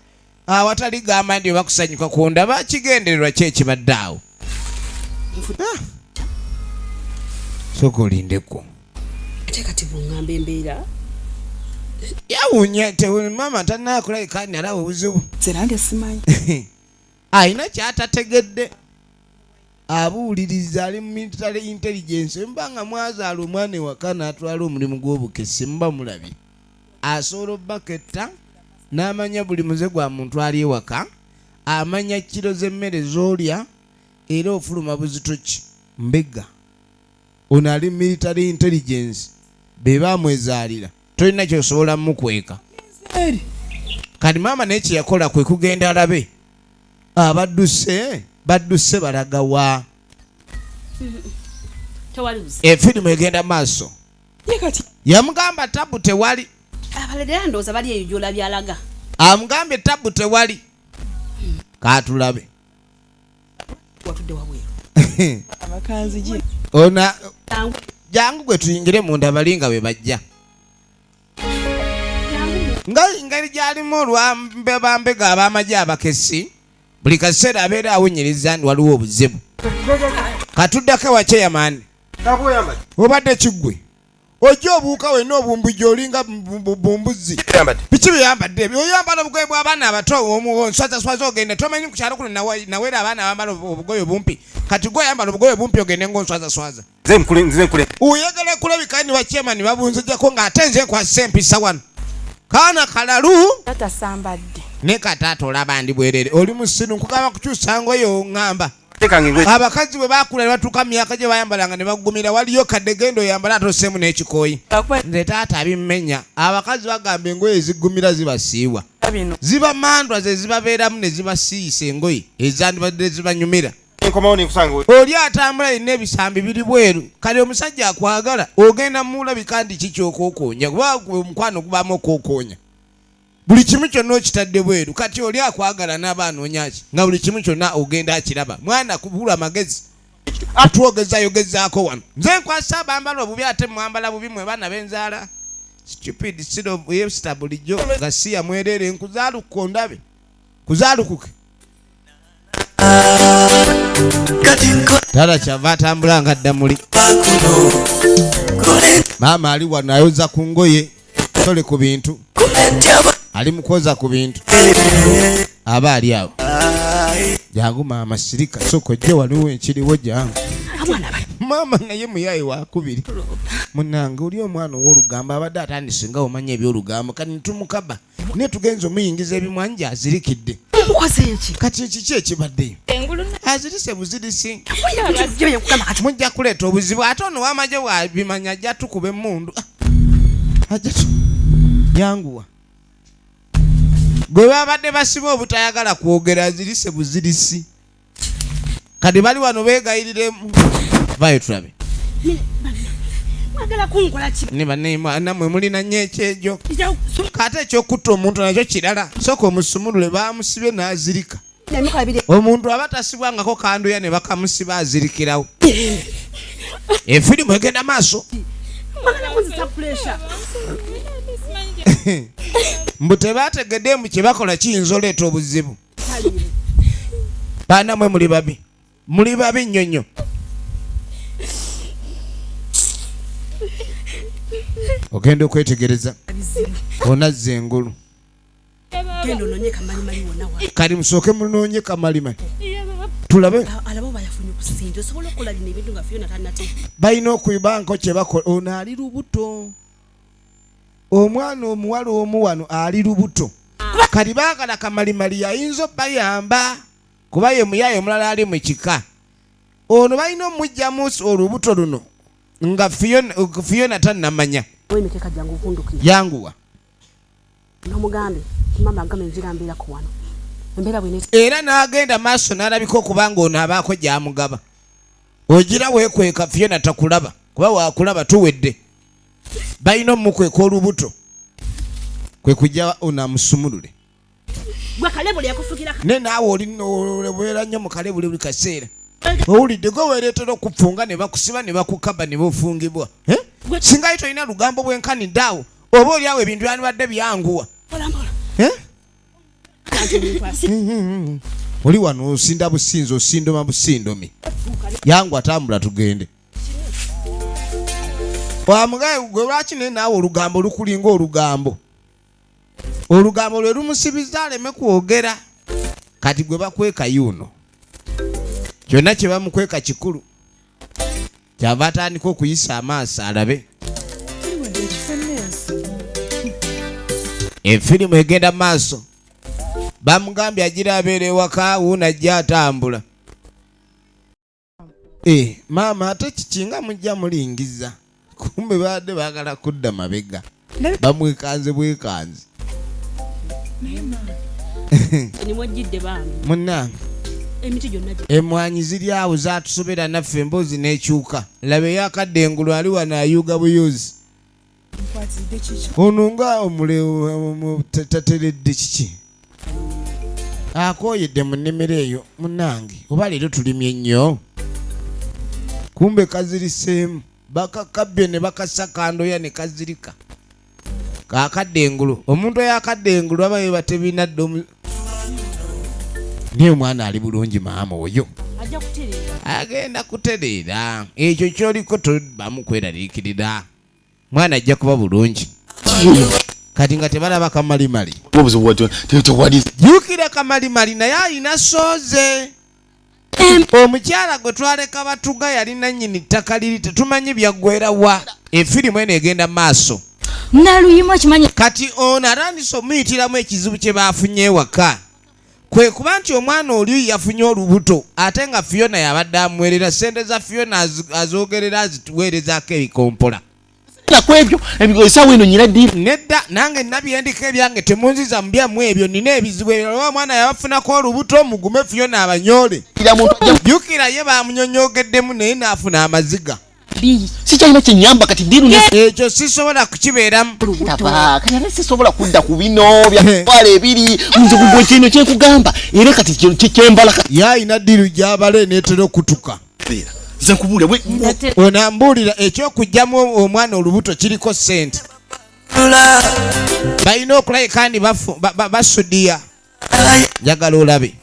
Awatali gamba nti bakusanyuka kundaba kigendererwa ki ekibadde awo. Sooka olindeko. Ate kati bw'oŋŋamba embeera Yawunya te mama tanakulabika ni alaba obuzibu. Nze nange simanyi. Alina kyatategedde. Abuuliriza ali mu military intelligence. Mba nga mwazaala omwana ewaka n'atwala omulimu gw'obukessi muba mulabye. Asobola obbaketta n'amanya buli muze gwa muntu ali ewaka, amanya kiro z'emmere z'olya era ofuluma buzito ki. Mbega ono ali military intelligence be bamwezaalira, tolina ky'osobola mukweka. Kati maama naye kye yakola kwe kugenda alabe abadduse badduse balaga wa. Tewali buzibu. Efirimu egenda maaso. Yamugamba tabu tewali. Abalala era ndowooza bali eyo gy'olabye alaga. Amugambye tabu tewali. Kaatulabe. Watudde wabweru. Abakanzi Ona jangu gwe tuyingire munda bali nga bwe bajja. Nga engeri gy'alimu olwambe bambega ab'amagye abakessi buli kaseera abeera awunyiriza nti waliwo obuzibu. Katuddako ewa chairman. Obadde kiggwe. Ojja obuuka wenna obumbujja olinga bumbuzi. Biki byeyambadde ebyo? Oyambala obugoye bw'abaana abato onswazaswaza ogende. Tomanyi ku kyalo kuno nawera abaana abambala obugoye obumpi. Kati gwe oyambala obugoye obumpi ogende ng'onswazaswaza. Oyagala kulabika ni wa chairman babunzijjako ng'ate nze nkwasisa empisa wano. Kaana kalalu. Taata sambadde. Ne kataata olaba ndi bwerere. Oli musiru nkugamba kukyusa ngoye oŋŋamba. Abakazi bwe baakula ne batuuka mu myaka gye bayambalanga ne bagumira waliyo kadde genda oyambala ate osseemu n'ekikooyi. Nze taata abimmenya. Abakazi bagamba engoye ezigumira zibasiiwa. Ziba mandwa ze zibabeeramu ne zibasiiyisa engoye ezandibadde zibanyumira. Oli atambula yenna ebisambi biri bweru. Kale omusajja akwagala ogenda mulabika nti kikyokookonya kuba omukwano gubaamu okwokonya. Buli kimu kyonna okitadde bweru. Kati oli akwagala n'aba anoonya ki nga buli kimu kyonna ogenda akiraba. Mwana kubula amagezi. Atwogezayogezaako wano. Nze nkwasa abambala obubi ate mwambala bubi mwe baana b'enzaala. Stupid sita bulijjo nga si ya mwereere nkuzaalukuka ondabe. Kuzaalukuke. Taata kyava atambula nga adda muli. Maama ali wano ayoza ku ngoye, tole ku bintu. Ali mu kwoza ku bintu. Aba ali awo. Jangu maama sirika soko ojje waliwo ekiriwo jangu. Maama naye muyaye wakubiri. Munnange oli omwana ow'olugambo abadde atandise nga omanya eby'olugambo kati tumukaba naye tugenze omuyingiza ebimwanja azirikidde. Kati kiki ekibaddeyo? Azirise buzirisi. Mujja kuleeta obuzibu ate ono w'amagye bw'abimanya ajja tukuba emmundu. Ajja tu yanguwa. Gwe babadde basiba obutayagala kwogera azirise buzirisi. Kati bali wano beegayiriremu. Vaayo tulabe. Ne banne nammwe mulina nnyo ekyejo. Kate ekyokutta omuntu nakyo kirala. Sooka omusumulule baamusibye n'azirika. Omuntu aba tasibwangako kanduya ne bakamusiba azirikirawo. Efirimu egenda maaso. Mbu tebaategedde mbu kye bakola kiyinza oleeta obuzibu. Baana mwe muli babi. Muli babi nnyo nnyo. Ogenda okwetegereza onazza engulu. Kati musooke munoonye kamalimali tulabe. Balina okubanko kye bakola. Ono ali lubuto. Omwana omuwala omu wano ali lubuto. Kati baagala kamalimali yayinza obbayamba kuba ye muyaye omulala ali mu kika. Ono balina omuggyamu olubuto luno nga Fiona tannamanya. Yanguwa. Era n'agenda maaso n'alabika okubanga ono abaako gy'amugaba. Ogira weekweka Fiona takulaba kuba waakulaba tuwedde. Balina omukweka olubuto kwe kujja ono amusumulule. Ne naawe olibeera nnyo mu kalebule buli kaseera. Owulidde gwe weereetera okufunga ne bakusiba ne bakukaba ne bafungibwa. Singa ye tolina lugambo bwenkanidde awo oba oli awo ebintu byandibadde byanguwa. Oli wano osinda businzi osindoma busindomi. Yangu atambula tugende. Wamugaye gwe lwaki naye naawe olugambo lukulinga olugambo. Olugambo lwe lumusibiza aleme kwogera. Kati gwe bakweka yuno, kyonna kye bamukweka kikulu. Kyava atandika okuyisa amaaso alabe. Efirimu egenda maaso. Bamugambye agira abeera ewaka, wuuno ajja atambula. Eh, maama ate kiki nga mujja mulingiza? Kumbe baadde baagala kudda mabega, bamwekanze bwekanze. Nimwejjidde bambi. Munnange. Emiti gyonna. Emwanyi ziri awo zatusobera naffe, emboozi n'ekyuka. Laba eyakadde engulu ali wano ayuga buyuzi. Nkwatidde kiki? Ono nga tateredde kiki? Akooyedde mu nnimiro eyo. Munnange, oba leero tulimye nnyo? Kumbe kaziriseemu, bakakabbye ne bakasa kandoya ne kazirika. Kakadde engulu, omuntu eyakadde engulu aba yeba tebina dde naye omwana ali bulungi. Maama oyo Ajja kutereera. Agenda kutereera. Ekyo kyoliko tobamu kweraliikirira, mwana ajja kuba bulungi. Kati nga tebalaba kamalimali. Obuzibu bwatyo tewali. Jjukira kamalimali naye alina sooze. Omukyala gwe twaleka batuga yali nannyini ttaka liri, tetumanyi byaggwera wa. Efirimu eno egenda maaso. Naluyima okimanyi. Kati ono atandise omuyitiramu ekizibu kye baafunye ewaka, kwe kuba nti omwana oli yafunye olubuto, ate nga Fiona yabadde amuweerera sente za Fiona, azoogerera azituweerezaako ebikompola. Nakwebyo esaawa eno nyina ddiiru. Nedda nange nabyendiko ebyange, temunziza mu byammwe ebyo, nina ebizibu ebirala. Oba omwana yabafunako olubuto, mugume, Fiona abanyoole. Jjukira ye bamunyonyogeddemu naye n'afuna amaziga. Sikyalina kyenyamba kati ddiiru. Ekyo sisobola kukibeeramu. Taba kati ate sisobola kudda ku bino byatwala ebiri nze kugwe kino kyenkugamba era kati kino kyembala kati. Ye alina ddiiru gy'abala eneetera okutuka. Nze nkubuulira Ono ambuulira ekyokugyamu omwana olubuto kiriko ssente, balina okulabika ndi basudiya. Njagala olabe,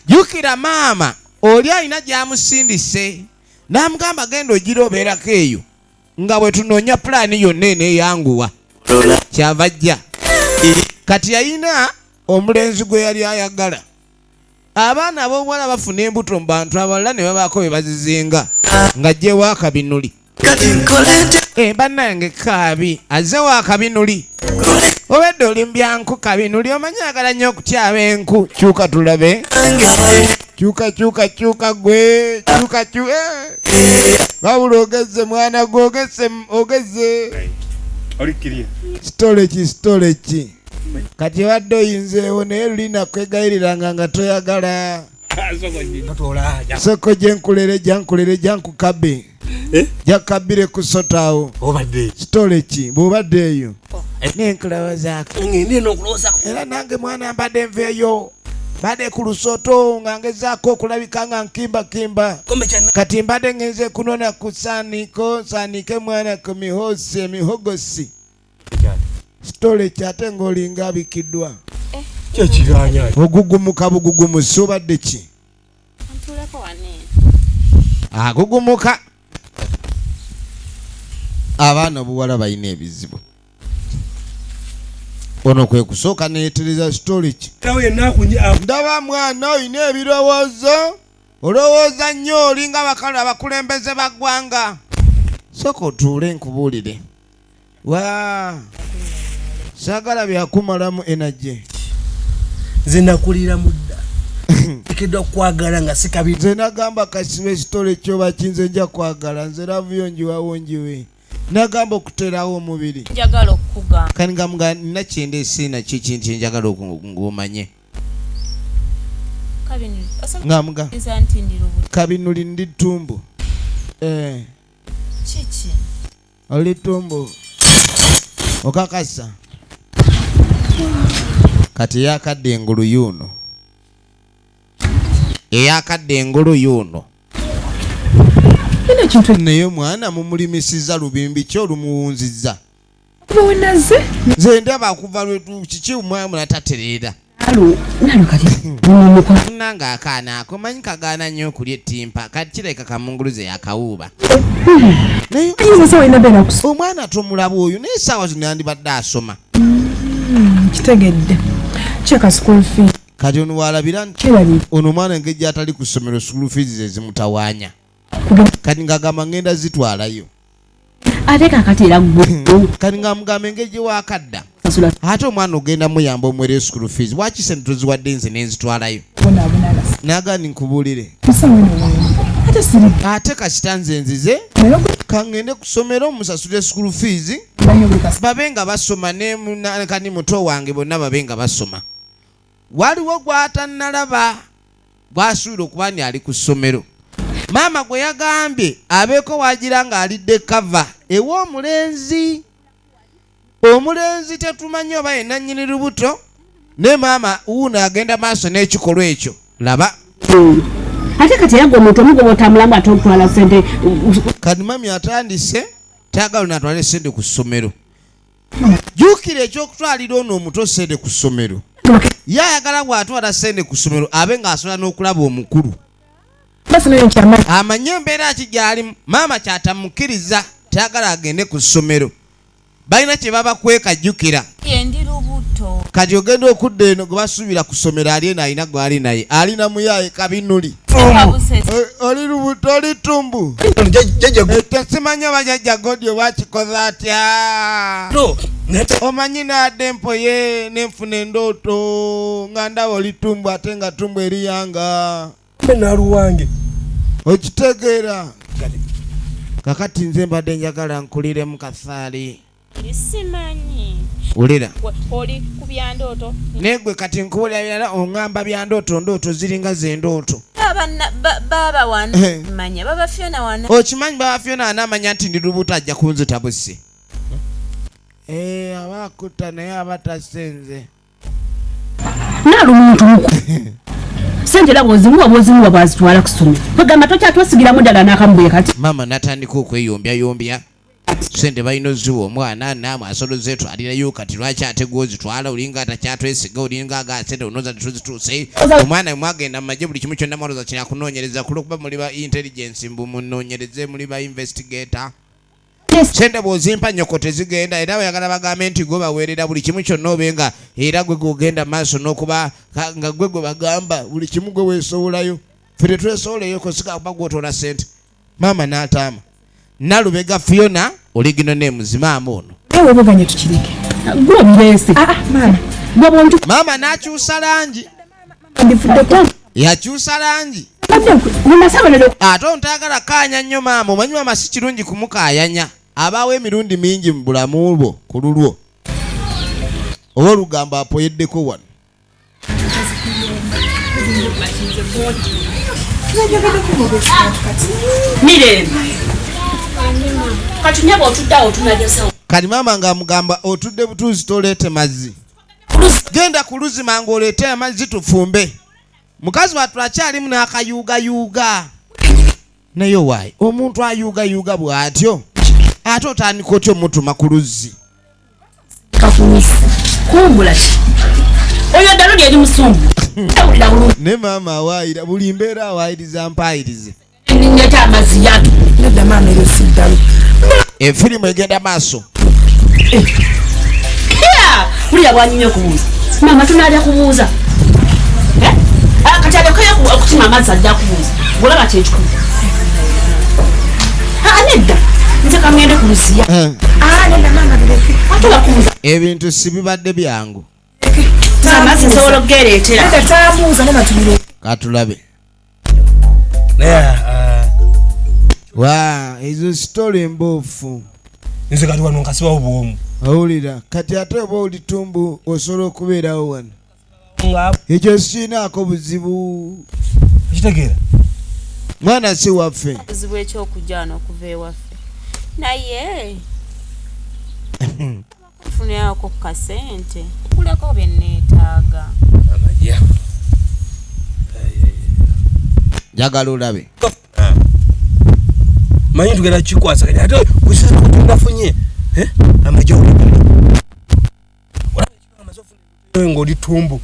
jjukira maama oli alina gy'amusindise n'amugamba genda ogira obeerako eyo nga bwe tunoonya pulaani yonna eneeyanguwa. Kyava ajja kati yalina omulenzi gwe yali ayagala. Abaana ab'obuwala bafuna embuto mu bantu abalala ne babaako be bazizinga nga jjewo akabinuli. Eh, bannange, kaabi azzewo akabinuli. Obedde oli mbyanku kabinuli, omanyi agala nnyo okutyaba enku. Kyuka tulabe, kyuka kyuka kyuka gwe kyuka kyuka. Eh. Wabula ogezze mwana gwe, ogezze ogezze. Sitole ki, sitole ki? Kati obadde oyinzeewo naye lulina kwegayiriranga nga toyagala. Soko gyenkulere, gyankulere, gyankukabe, jakabire ku sotaawo. Sitole ki bw'obadde eyo nenkulowoozaako? Era nange mwana mbadde nveeyo, mbadde ku lusoto nga ngezaako okulabika nga nkimbakimba. Kati mbadde ngenze kunona ku saaniko, nsaanike mwana ku mihosi emihogosi. Sitole ki ate ng'olinga abikiddwa? Kyekiganya. Ogugumuka bugugumusi, obadde ki? Ntuuleko wane. Agugumuka. Abaana obuwala balina ebizibu. Ono kwe kusooka neyetereza story ki. Ndaba mwana olina ebirowoozo, olowooza nnyo, olinga bakalo abakulembeze ba ggwanga. Sooka otuule nkubuulire. Wa saagala byakumalamu energy. Nze nakulira mudda tekeddwa kukwagala nga sikabi. Nze nagamba kasibe kitole kyoba kinze nja kwagala, nze love yo njiwawo njiwe, nagamba okuterawo omubiri. Njagala okukugamba. Kati nga mga nina kyendeese nakyo, ekintu kyenjagala ng'omanye. Kabinuli. Nga mga. Nza nti ndi lubuto. Kabinuli, ndi tumbu. Eh, Kiki? Oli tumbu, okakasa? Kati eyakadde engulu yuno, eyakadde engulu yuno. Naye omwana mumulimisiza lubimbi ki olumuwunzizza? Kuba wenaze. Nze ndaba okuva lwetu kiki omwana natatereera. Nalo kati. Nange akaana ako manyi kagaana nnyo okulya ettimpa, kati kirabika kamunguluze yakawuuba. Naye omwana tomulaba oyo, naye essaawa zino yandibadde asoma. Kitegedde kyeka school fee. Kati ono walabira nti ono omwana engeri gy'atali ku ssomero school fees ze zimutawaanya, kati ng'agamba ngenda zitwalayo. Ate kakati era gwe Kati ng'amugamba engeri gye waakadda ate omwana ogenda muyamba omuwere school fees, waki sente toziwadde nze nenzitwalayo? Naagandi nkubuulire, ate kasita nze nzize kaŋŋende ku ssomero musasulire school fees, babe nga basoma ne kani muto wange bonna babe nga basoma. Waliwo gw'atannalaba gw'asuubira okuba ni ali ku ssomero. Maama gwe yagambye abeeko wagira ng'alidde kava ew'omulenzi. Omulenzi tetumanyi oba ye nannyini lubuto, ne maama wuuno agenda maaso n'ekikolwa ekyo. Laba. Ate kati era gwe omuntu omugoba otambulamu ate otwala ssente. Kati mami atandise tayagala natwale ssente ku ssomero. Jjukira ekyokutwalira ono omuto ssente ku ssomero. Ye ayagala bw'atwala ssente ku ssomero abe ng'asobola n'okulaba omukulu. Amanye embeera ki gy'alimu. Maama kyatamukkiriza tayagala agende ku ssomero. Balina kye babakweka jjukira. Ndi lubuto. Kati ogenda okudda eno gwe basuubira ku ssomero ali eno alina gw'ali naye alina muyaaye kabinuli. Oli lubuto oli tumbu. Tesimanyi oba jjajja Godi oba akikoze atya. Omanyi n'adda empoye nenfuna endooto nga ndaba oli tumbu ate nga tumbu eriyanga. Naluwange. Okitegeera. Kakati nze mbadde njagala nkuliremu kasaali. Simanyi. Wulira. Oli ku byandooto. Naye gwe kati nkuwulira birala oŋŋamba byandooto, ndooto ziringa z'endooto. Baba wanamanya, baba Fiona wana. Okimanyi baba Fiona anamanya nti ndi lubuto ajja kunzita busi. Aba akutta naye aba tasenze. Nalu muntu sente era bw'ozimuwa bw'ozimuwa bw'azitwala ku ssomero. Kwegamba tokyatwesigiramu ddala n'akamubuye kati. Maama n'atandika okweyombyayombya. Sente balina oziwa omwana naamwe asobola ozeetwalirayo, kati lwaki ate gw'ozitwala olinga atakyatwesiga, olinga aga sente onooza tetuzituuse. Omwana mwagenda mu magye buli kimu kyonna mwalowooza kyakunoonyereza ku lw'okuba muli ba intelligence mbu munoonyereze muli ba investigator. Sente bw'ozimpa nnyoko tezigenda, era bayagala bagambe nti gwe baweerera buli kimu kyonna obe nga era gwe gw'ogenda maaso n'okuba nga gwe gwe bagamba buli kimu gwe weesowolayo. Ffe tetwesowoleyo kosika kuba gw'otoola sente. Maama n'ataama. Nalubega Fiona oligino ne maama ono. Ewe buganye tukireke. Gwe obireese. Maama. Maama n'akyusa langi. Yakyusa langi. Ate ontayagala kaanya nnyo maama, omanyi maama si kirungi kumukaayanya. Abaawo emirundi mingi mu bulamu bwo ku lulwo. Oba olugambo apoyeddeko wano. Kati maama ng'amugamba otudde butuuzi toleete mazzi. Genda ku luzzi mangu oleete amazzi tufumbe. Mukazi wattu akyalimu n'akayuugayuuga. Naye waayi omuntu ayuugayuuga bw'atyo ate otandika otya omutuma ku luzzi? Kumbula ki? Oyo ddalo lyeri musumbu. Ne maama awaayira buli mbeera awaayiriza mpaayirize. Efirimu egenda maaso. Wulira bw'anyumya okubuuza. Maama tunaalya kubuuza. Kati alyokeyo okutima amazzi ajja kubuuza. Bw'olaba kyekikulu. Nedda nze kangende ku luzzi. Nedda maama bireke. Ate bakubuuza. Ebintu si bibadde byangu. Amazzi nsobola okugereetera. Nedda tambuuza maama tubireke. Katulabe. Wa ezo story embofu. Nze kati wano nkasibawo bwomu. Owulira kati ate oba oli tumbu osobola okubeerawo wano. Ekyo siinaako buzibu. Okitegeera? Mwana si waffe. Buzibu eky'okujja wano okuva ewaffe. Naye nfunirako ku kasente kuleko bye neetaaga. Amajja. Njagala olabe. Manyi tugenda kikwasaganya ate kusinziira ku kye nafunye. Amajja ng'oli tumbu.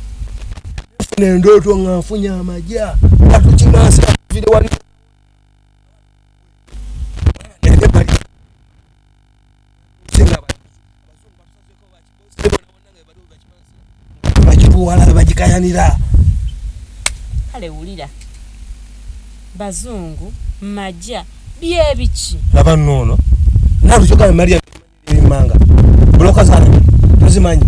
Nfuna endooto nga nfunye amajja. Atukimansa vire wali. Buwala bagikayanira. Kale wulira, bazungu majja byebiki? Laba nno ono nalukyogabe Maria emanga buloka zange tozimanyi,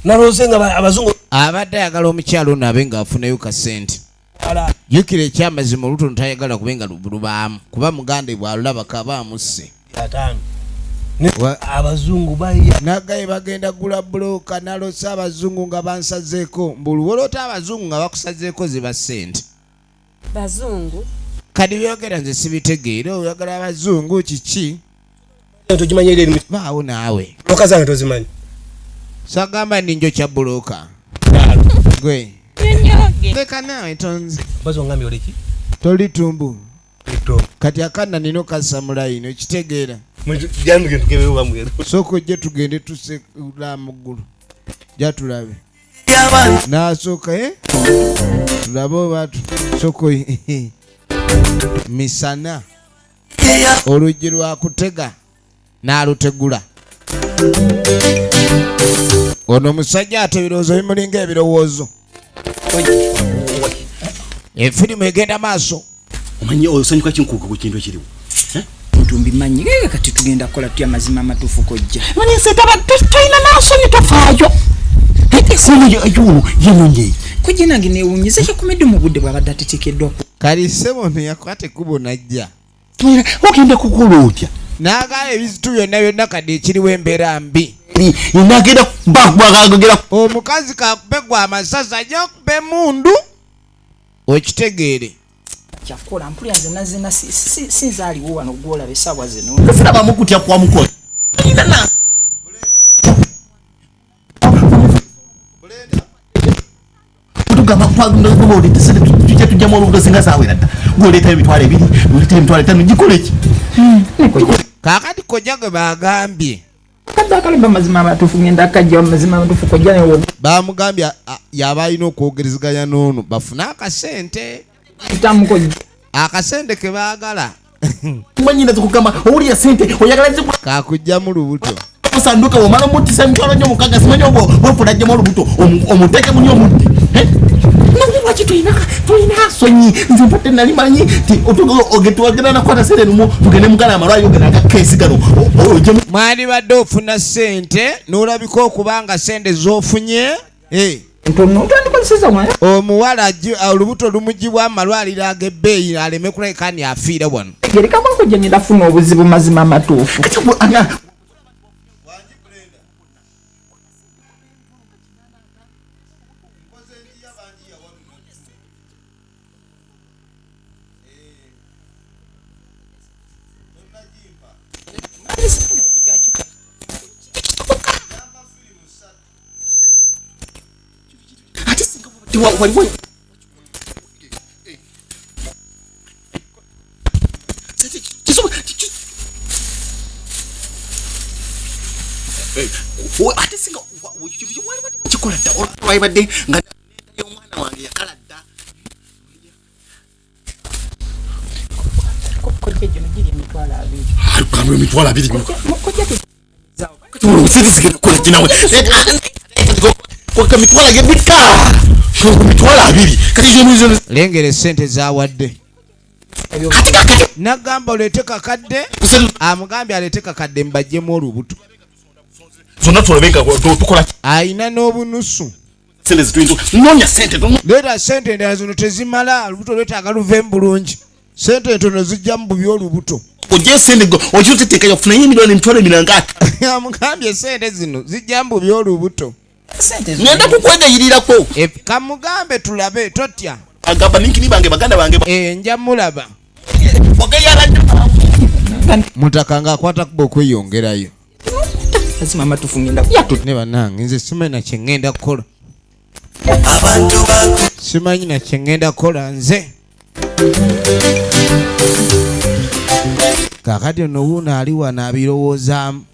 naloose nga abazungu. Abadde ayagala omukyalo ono abe ng'afunayo kasente. Ala. Jjukira ekyamazima, olutono tayagala kube nga lubaamu, kuba muganda bw'alulaba kaba amusse. 50. Abazungu bayiya. Nagaye bagenda gula bulooka, nalose abazungu nga bansazeeko. Mbuluwoloota abazungu nga bakusazeeko ziba ssente. Bazungu. Kati byogera nze sibitegeera, oyagala abazungu kiki? Togimanyi eri erimu. Baawo naawe. Buloka zange tozimanyi. Sagamba ndi njokya bulooka gwe. Nyonyoge. Leka naawe, tonzi. Mbazi ongambye oliki. Toli tumbu. Kati akanna nina okassa mu layini, okitegeera? Sooka ojje tugende tusekula mu ggulu, ja tulabe nasooka, eh? Tulabe oba sooka misana oluggi lwakutega n'alutegula. Ono omusajja ate ebirowoozo bimulinga ebirowoozo. Efirimu egenda maaso. Omanyi osanyuka kinkuuka ku kintu ekiriwo. Bintu mbimanyi. Kati tugenda kukola tutya amazima amatuufu, kojja? Manyi setaba tolina nansonyi, tofaayo ono yenonye. Kojja nange newunyiza kyakomedde mu budde bw'abadde atetekeddwa. Kali ssebo ono yakwata ekkubo najja. Ogenda kukola otya? N'agala ebizitu byonna byonna, kadi ekiriwo embeera mbi. Nagenda bagera. Omukazi kakube gwa amasasi, ajja okuba emundu, okitegeere. Kyakukola mpulira nze nazena sinza aliwo wano gwolaba essaawa zino. Sirabamu kutya kwa mukozi. Tugamba tujja tujjamu olubuto singa saawera dda, gwoleetayo 20,000, oleetayo 50,000, gikole ki? Kaakati kojja gwe bagambye. Kadde akalemba amazima amatuufu ngenda kajja amazima amatuufu, kojja newo. Bamugambye yaba alina okwogerezeganya n'ono bafune akasente. Kitamu kojja. Akasente ke baagala. Manyina zikugamba owulira sente oyagala zikula. Kakugjamu lubuto. Sanduka omala omutisa 60,000, simanyi obwo bwefuna ajjamu olubuto omuteeke muni omudde. Naye lwaki tolina nsonyi? Nze mbadde nali manyi ti twagenda nakwata sente lumu tugende mugala amalwaliro gano agakeesi gano ojjemu. Mwalibadde ofuna sente n'olabika okuba nga sente z'ofunye. Ntono twandikozeseza wano. Omuwala olubuto lumugibwa amalwaliro ag'ebbeeyi aleme kulabika ni afiira wano. Gereka kojja ngenda funa obuzibu mazima amatuufu. Waliwo ate singa kikola dda olwalibadde nga omwana wange yakala dda. Kojja gino giri 20,000. Gamba 20,000. Kojja sente zigenda kukola kinawe kwaka mitwalo gebika 20,000 kati zo. Lengera esente zawadde, nagamba oleete kakadde, amugambye aleete kakadde mbajjemu olubuto. Zonna tulabe nga tukola. Ayina n'obunusu. Sente zituyinza noonya sente. Leeta sente endala, zino tezimala, olubuto lwetaaga luveemu bulungi, sente entono zijjamu bubi olubuto. Ojje sente ojje oteteekanya okufunayo emiliyoni emitwalo emiranga. Amugambye sente zino zijjamu bubi olubuto. Ngenda kukwegayirirako. Kamugambe tulabe, totya. Agamba ninkini bange baganda bange. Nja mulaba. Ogeyala. Mutaka ng'akwata kuba okweyongerayo. Mazima amatuufu ngenda Ne bannange, nze simanyi na kye ŋŋenda kukola, simanyi na kye ŋŋenda kukola nze. Kaakati ono wuuno ali wano abirowoozaamu,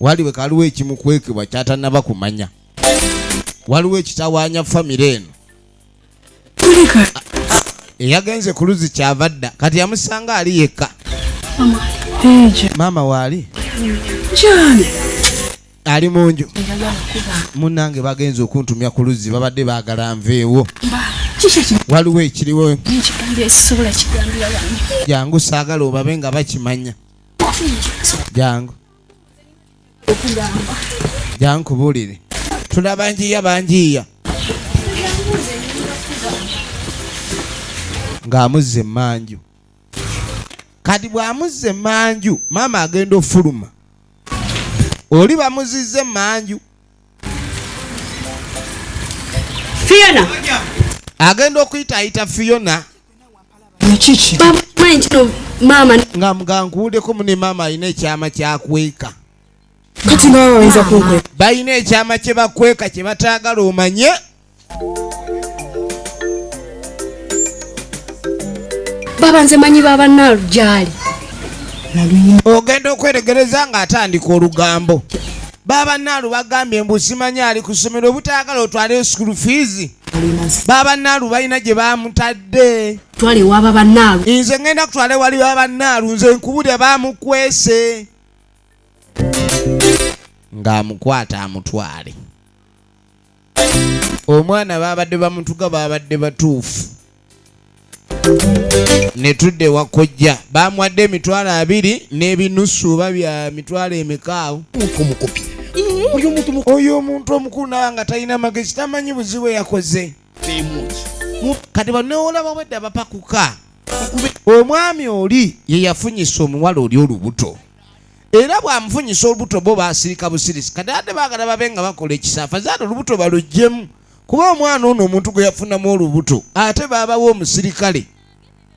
waliwe kaliwo ekimukwekebwa kyatannaba kumanya, waliwo ekitawaanya famire eno. Eyagenze ku luzzi kyava dda, kati yamusanga ali yekka. Maama waali. Gyali. Ali mu nju. Munnange bagenze okuntumya ku luzzi, babadde baagala nveewo. Waliwo ekiriwo. Jangu, saagala obabe nga bakimanya. Jangu. Jangu nkubuulire. Tulaba njiya banjiya. Ng'amuzza emmanju. Kati bw'amuzza emmanju, maama agenda ofuluma. Oli bamuzizza emmanju. Fiona. Agenda okuyita ayita Fiona. Bamumanyi kino maama. Nga mugankuwuddeko mune maama alina ekyama kyakweka. Kati nawe oyinza kunkweka. Balina ekyama kye bakweka kye bataagala omanye. Baba nze manyi baba Naalu gy'ali. Ogenda okweregereza ng'atandika olugambo. Baba Naalu bagambye mbu simanyi ali ku ssomero obutaagala otwale school fees. Baba Naalu balina gye bamutadde. Twale ewa baba Naalu. Nze ngenda kutwala ewali baba Naalu, nze nkubulira bamukwese. Ng'amukwata amutwale. Omwana babadde bamutuga babadde batuufu. Ne tudda ewa kojja bamuwadde 20,000 n'ebinusu oba bya mitwalo emekaawo. Oyo omuntu omukulu nawe nga talina magezi tamanyi buzibu yakoze. Kati banoolaba bwedda bapakuka. Omwami oli ye yafunyisa omuwala oli olubuto. Era bw'amufunyisa olubuto bo baasirika busirisi. Kati ate baagala babe nga bakola ekisa afazaali olubuto baluggyemu. Kuba omwana ono omuntu gwe yafunamu olubuto ate baabawo omusirikale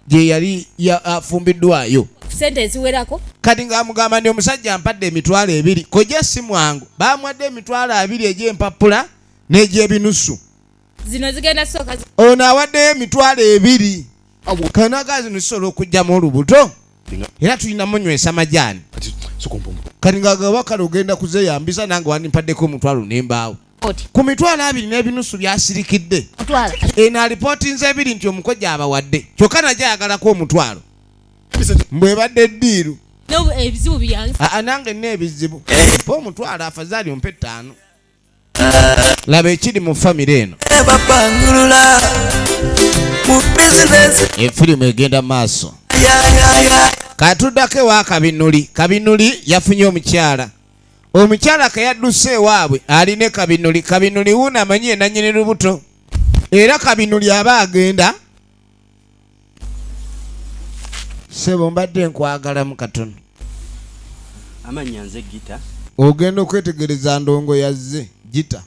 gye yali afumbiddwayo. Ssente eziwerako. Kati ng'amugamba nti omusajja ampadde 20,000 kojja si mwangu. Baamuwadde 20,000 egy'empapula n'egy'ebinusu. Zino zigenda sooka. Ono awaddeyo 20,000. Kanaga zino zisobola okuggyamu olubuto. Era tulina munywesa majaani. Kati ng'agamba kale ogenda kuzeeyambisa nange wandimpadeko 50 n'embaawo. Ku 20,000 n'ebinusu byasirikidde. Eno alipootinze 2 nti omukojja abawadde. Kyokka najja ayagalako 50. Mbwe ebadde ddiiru. Ebizibu byange. Aa nange nina ebizibu. Mpa 50 afazaali ompe 5. Laba ekiri mu famire eno. Efirimu egenda maaso. Katuddako ewa Kabinuli. Kabinuli yafunye omukyala. Omukyala ke yadduse ewaabwe alina Kabinuli. Kabinuli wuuno amanyi ye nannyini lubuto. Era Kabinuli aba agenda. Ssebo mbadde nkwagalamu katono. Amannya nze Gita. Ogenda okwetegereza ndongo yazze Gita.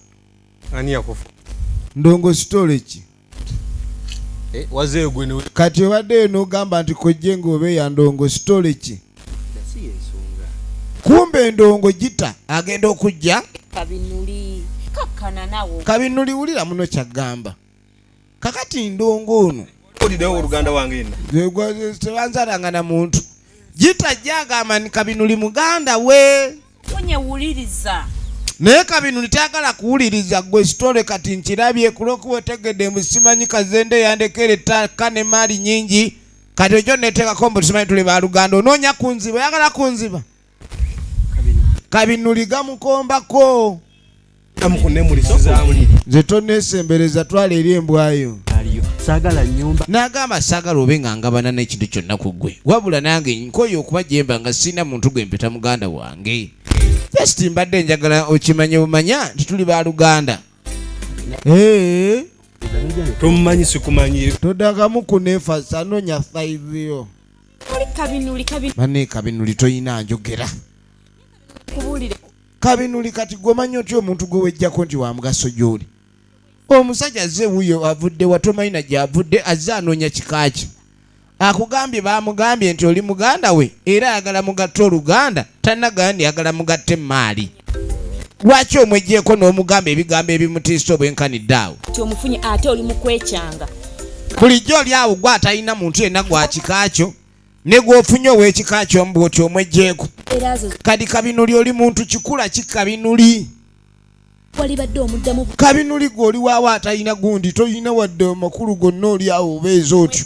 Ani yakufa? Ndongo sitole ki? Wazeeyo gwe ne Kati obaddeyo n'ogamba nti kojje ng'obe ya ndongo sitole ki? Si y'ensonga. Kumbe ndongo Gita agenda okujja. Kabinuli kakkana nawo. Kabinuli wulira muno kyagamba. Kakati ndongo ono. Oliddewo oluganda wange yenna. Tebanzalanga na muntu. Gita ajja ni Kabinuli muganda we. Onye wuliriza. Naye Kabinuli tayagala kuwuliriza gwe sitole kati nkirabye kulwokuba otegedde mbu simanyi Kazende yandekera ettaka ne maali nnyingi. Kati ojjo neeteekako mbu simanyi tuli baluganda. Onoonya kunziba, oyagala kunziba. Kabinuli gamukombako. Nze tonneesembereza twala eri embwayo. N'agamba saagala obe nga ngabana n'ekintu kyonna ku ggwe. Wabula nange nkooye okuba jemba nga sirina muntu gwe mpita muganda wange. Just mbadde njagala okimanye bumanya nti tuli baluganda. Tomumanyi sikumanyi. Todagamu kuneefasa anoonya sayizi yo. Kabinuli, Kabinuli. Bane Kabinuli toyina njogera. Kabinuli kati gw'omanyi otya omuntu gwe wejjako nti wa mugaso gy'oli? Omusajja azze wuuyo avudde wa tomanyi na gy'avudde azze anoonya kika kye. Akugambye baamugambye nti oli muganda we era ayagala mugatte oluganda tannagamba nti ayagala mugatte emmaali. Lwaki omweggyeko n'omugamba ebigambo ebimutiisa obwenkanidde awo? Nti omufunye ate oli mu kwekyanga. Bulijjo oli awo gwe atalina muntu yenna gwa kika kyo ne gw'ofunye ow'ekika kyo mbu oti omweggyeko. Kati Kabinuli oli muntu kikula ki Kabinuli? Walibadde omuddamu. Kabinuli gwe oli waawo atalina gundi tolina wadde amakulu gonna oli awo obeeza otyo.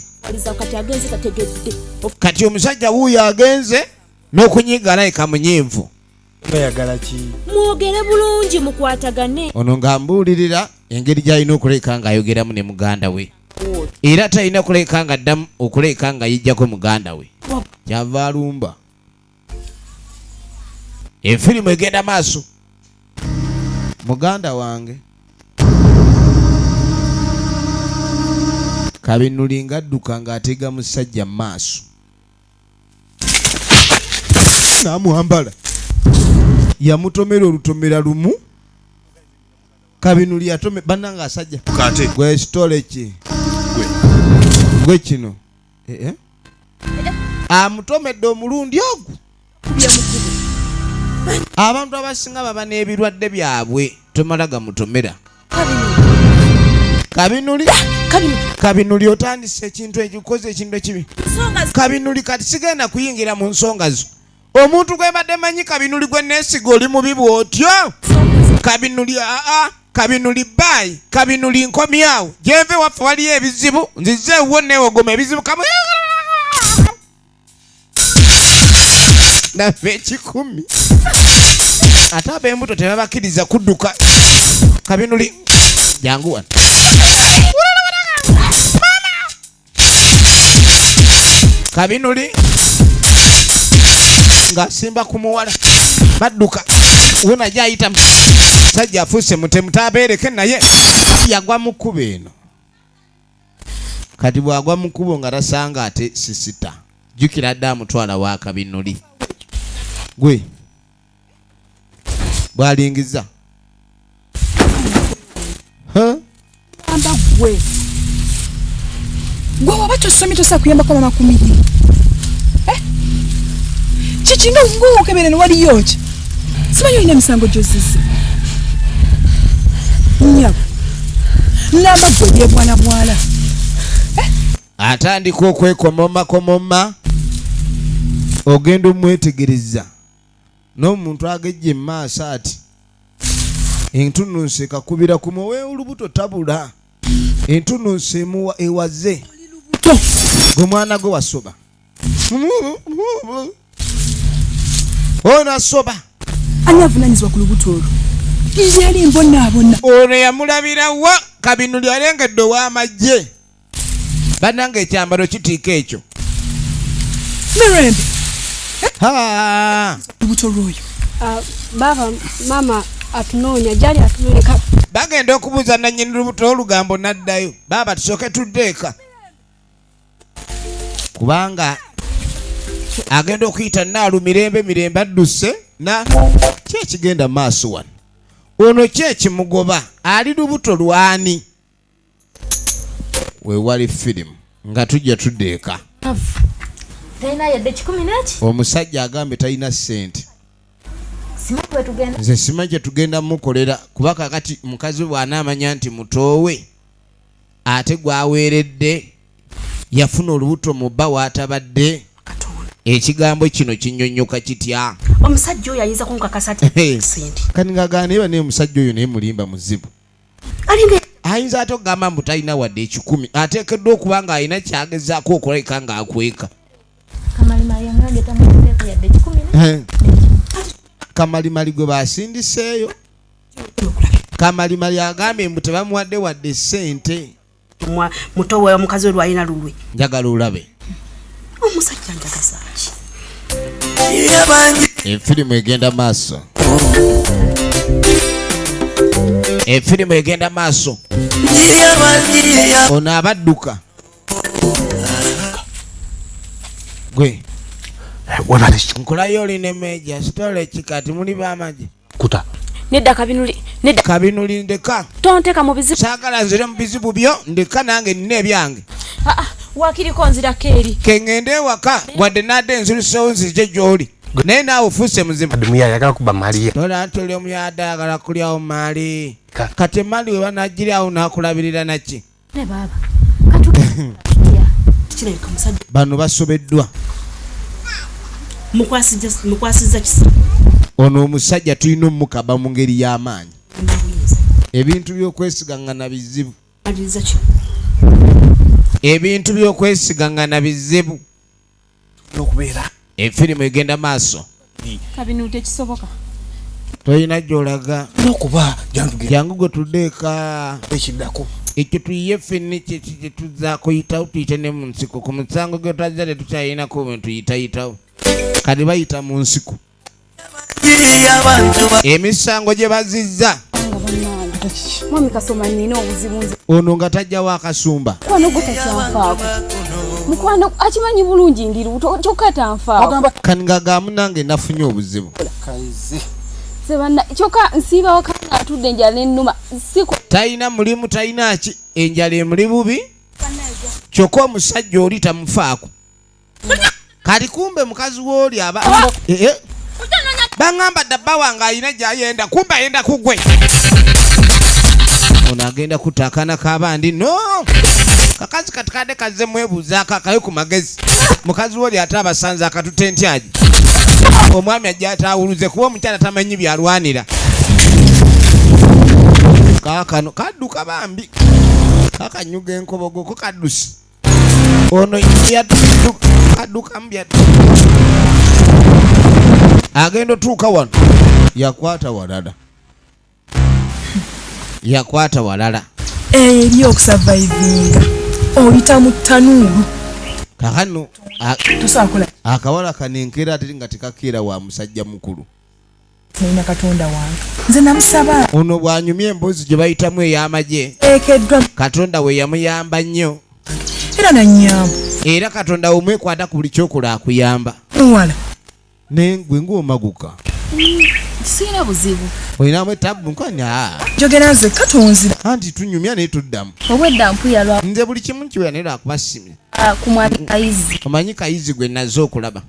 Kati omusajja wuuyo agenze n'okunyiga alabika munyiivu. Oyagala ki? Mwogere bulungi mukwatagane. Ono ng'ambuulirira engeri gy'alina okuleka ng'ayogeramu ne muganda we, era talina kuleka nga ddamu okuleka nga yijjako muganda we, kyava alumba. Efirimu egenda maaso. Muganda wange Kabinuli ng'adduka ng'atega musajja mu maaso, n'amuwambala, yamutomera olutomera lumu. Kabinuli yatome bannange asajja. Kate. Gwe kitole ki gwe kino? Eh, eh. Amutomedde omulundi ogwo. Abantu abasinga baba n'ebirwadde byabwe, tomala gamutomera. Kabinuli, Kabinuli, otandise ekintu ekikoze ekintu ekibi. Kabinuli, kati sigenda kuyingira mu nsonga zo. Omuntu gwe mbadde manyi Kabinuli gwe neesiga, oli mubi bw'otyo, Kabinuli. Aa, Kabinuli, bye. Kabinuli, nkomyawo gyenve. Waffe waliyo ebizibu, nzize ewuwo neewogoma ebizibu. Kamu nava 1000, ate ab'embuto tebabakkiriza kudduka. Kabinuli, jangu wano. Kabinuli ng'asimba ku muwala, badduka wona gyayita. Sajja afuuse mutemu, tabeereke naye yagwa mu kkubo eno. Kati bw'agwa mu kkubo nga tasanga ate sisita, jjukira dde amutwala wa Kabinuli gwe bw'alingiza. Huh? Amba gwe. Gwe waba tosomye, tosobola kuyambako mama ku mirimu. Eh? Kiki nga ng'okebere ne waliyo ki? Simanyi olina emisango gy'ozizza. Nnyabo. Namba gwe ebyebwalabwala. Atandika okwekomomakomoma, ogenda omwetegereza n'omuntu agejja emaaso ati entununsi ekakubira ku muwe olubuto tabula, entununsi emuwa ewaze. Gwe mwana gwe wasoba, ono asoba. Ani avunaanyizibwa ku lubuto olwo? Yali mbonaabona. Ono yamulabirawa? Kabinuli alengedde ow'amagye. Bannange, ekyambalo kitiika ekyo. Mirembe. Ha! Lubuto lw'oyo. Ah, baaba, maama atunoonya, gyali atunoonya. Bagenda okubuuza nannyini lubuto, olugambo n'addayo. Baaba, tusooke tudde eka, kubanga agenda okuyita naalu. Mirembe, Mirembe adduse na ki ekigenda maaso wano? Ono ki ekimugoba? Ali lubuto lwani? Weewali firimu nga tujja tudda eka. Talina yadde 10 neki. Omusajja agambye talina ssente. Simanyi bwe tugenda. Nze simanyi kye tugenda mukolera, kuba kakati mukazi we bw'anaamanya nti mutoowe ate gwaweeredde yafuna olubuto mu bba waatabadde, ekigambo kino kinyonnyoka kitya? Omusajja oyo ayinza kunkakasa ati sente? Kati ng'agaana naye naye omusajja oyo naye mulimba muzibu. Alinga Ayinza ate okugamba mbu talina wadde 100? Ateekeddwa okuba ng'alina kyagezaako okulabika ng'akweka. Kamalimali yangambye tamuteeko yadde 10. Kamalimali gwe basindiseeyo, Kamalimali agambye mbu tebamuwadde wadde ssente. Muto we omukazi we lwalina lulwe. Njagala olabe. Omusajja njagaza ki? Efirimu egenda maaso, efirimu egenda maaso. Ono abadduka gwe nkolayo oli ne meja sitole kikati muli bamagye. Kuta. Nedda Kabinuli, nedda. Kabinuli, ndeka. Tonteeka mu bizibu. Saagala nzire mu bizibu byo, ndeka nange nina ebyange. Ah, ah, waakiriko nzirako eri. Keŋŋende ewaka, wadde nadde nzirusewo nzije gy'oli, naye naawe ofuuse muzibu. Ayagala kuba Maria. Tola nti oli omuyadde ayagala kulyawo maali. Kati emaali we banagiryawo nakulabirira naki? Ne baaba. Kirabika omusajja Bano basobeddwa. Mukwasizza kisa. Ono omusajja tulina omukaba mu ngeri y'amaanyi. Buyinza. Ebintu by'okwesigaŋŋana bizibu. Maliriza kino. Ebintu by'okwesigaŋŋana bizibu. N'okubeera. Efirimu egenda maaso. Kabinuli, tekisoboka. Tolina gy'olaga. Nokuba jangu. Jangu gwe tudde eka. Ekiddako Ekyo tuyiye ffenna kyeki kye tuzza kuyitawo, tuyite ne mu nsiko. Ku musango gwe twazza tetukyayinako bwe tuyitayitawo, kati bayita mu nsiko. Emisango gye bazizza. Mwami Kasoma, nina obuzibu nze. Ono nga tajjawo akasumba. Mukwano gwo takyanfaako. Mukwano akimanyi bulungi ndi lubuto, kyokka tanfaako. Kani nga gamunange nafunye obuzibu. Kaizi. Nze banna, kyokka nsiiba waka nga atudde enjala n'ennuma. Siko. Talina mulimu, talina ki, enjala emuli bubi, kyokka omusajja oli tamufaako. Kati kumbe mukazi w'oli aba Eh, eh. Baŋŋamba dda bba wange alina gy'ayenda, kumbe ayenda ku gwe. Ono agenda kutta akaana k'abandi. No kakazi kati kadde kazze mwebuuzaako akayo ku magezi. Mukazi w'oli ate abasanze akatutte ntyagi. Omwami ajja ataawuluze kuba omukyala tamanyi byalwanira. Kaakano kadduka bambi, kakanyuga enkobogo ko kaddusi. Ono kaddukamu bya agenda otuuka wano yakwata walala, yakwata walala. Eri okusavaivinga oyita mu ttanuulu. Kakano Tosobola. Akawala kano enkeera ate nga tekakeera wa musajja mukulu. Nina Katonda wange, nze namusaba. Ono bw'anyumya emboozi gye bayitamu ey'amagye. Ekeddwa. Katonda we yamuyamba nnyo. Era nanyamba. Era Katonda omwekwata ku buli kyokola akuyamba. Muwala. Naye gwe ng'omaguka. Sirina buzibu. Olinamu etabbu nkani? Aa. Njogera nze katonzira. Anti tunyumya naye tuddamu. Obwedda mpuya lwa Nze buli kimu nkiwera naye lwakuba simya. Ku mwami Kayizi. Omanyi Kayizi gwe naze okulaba.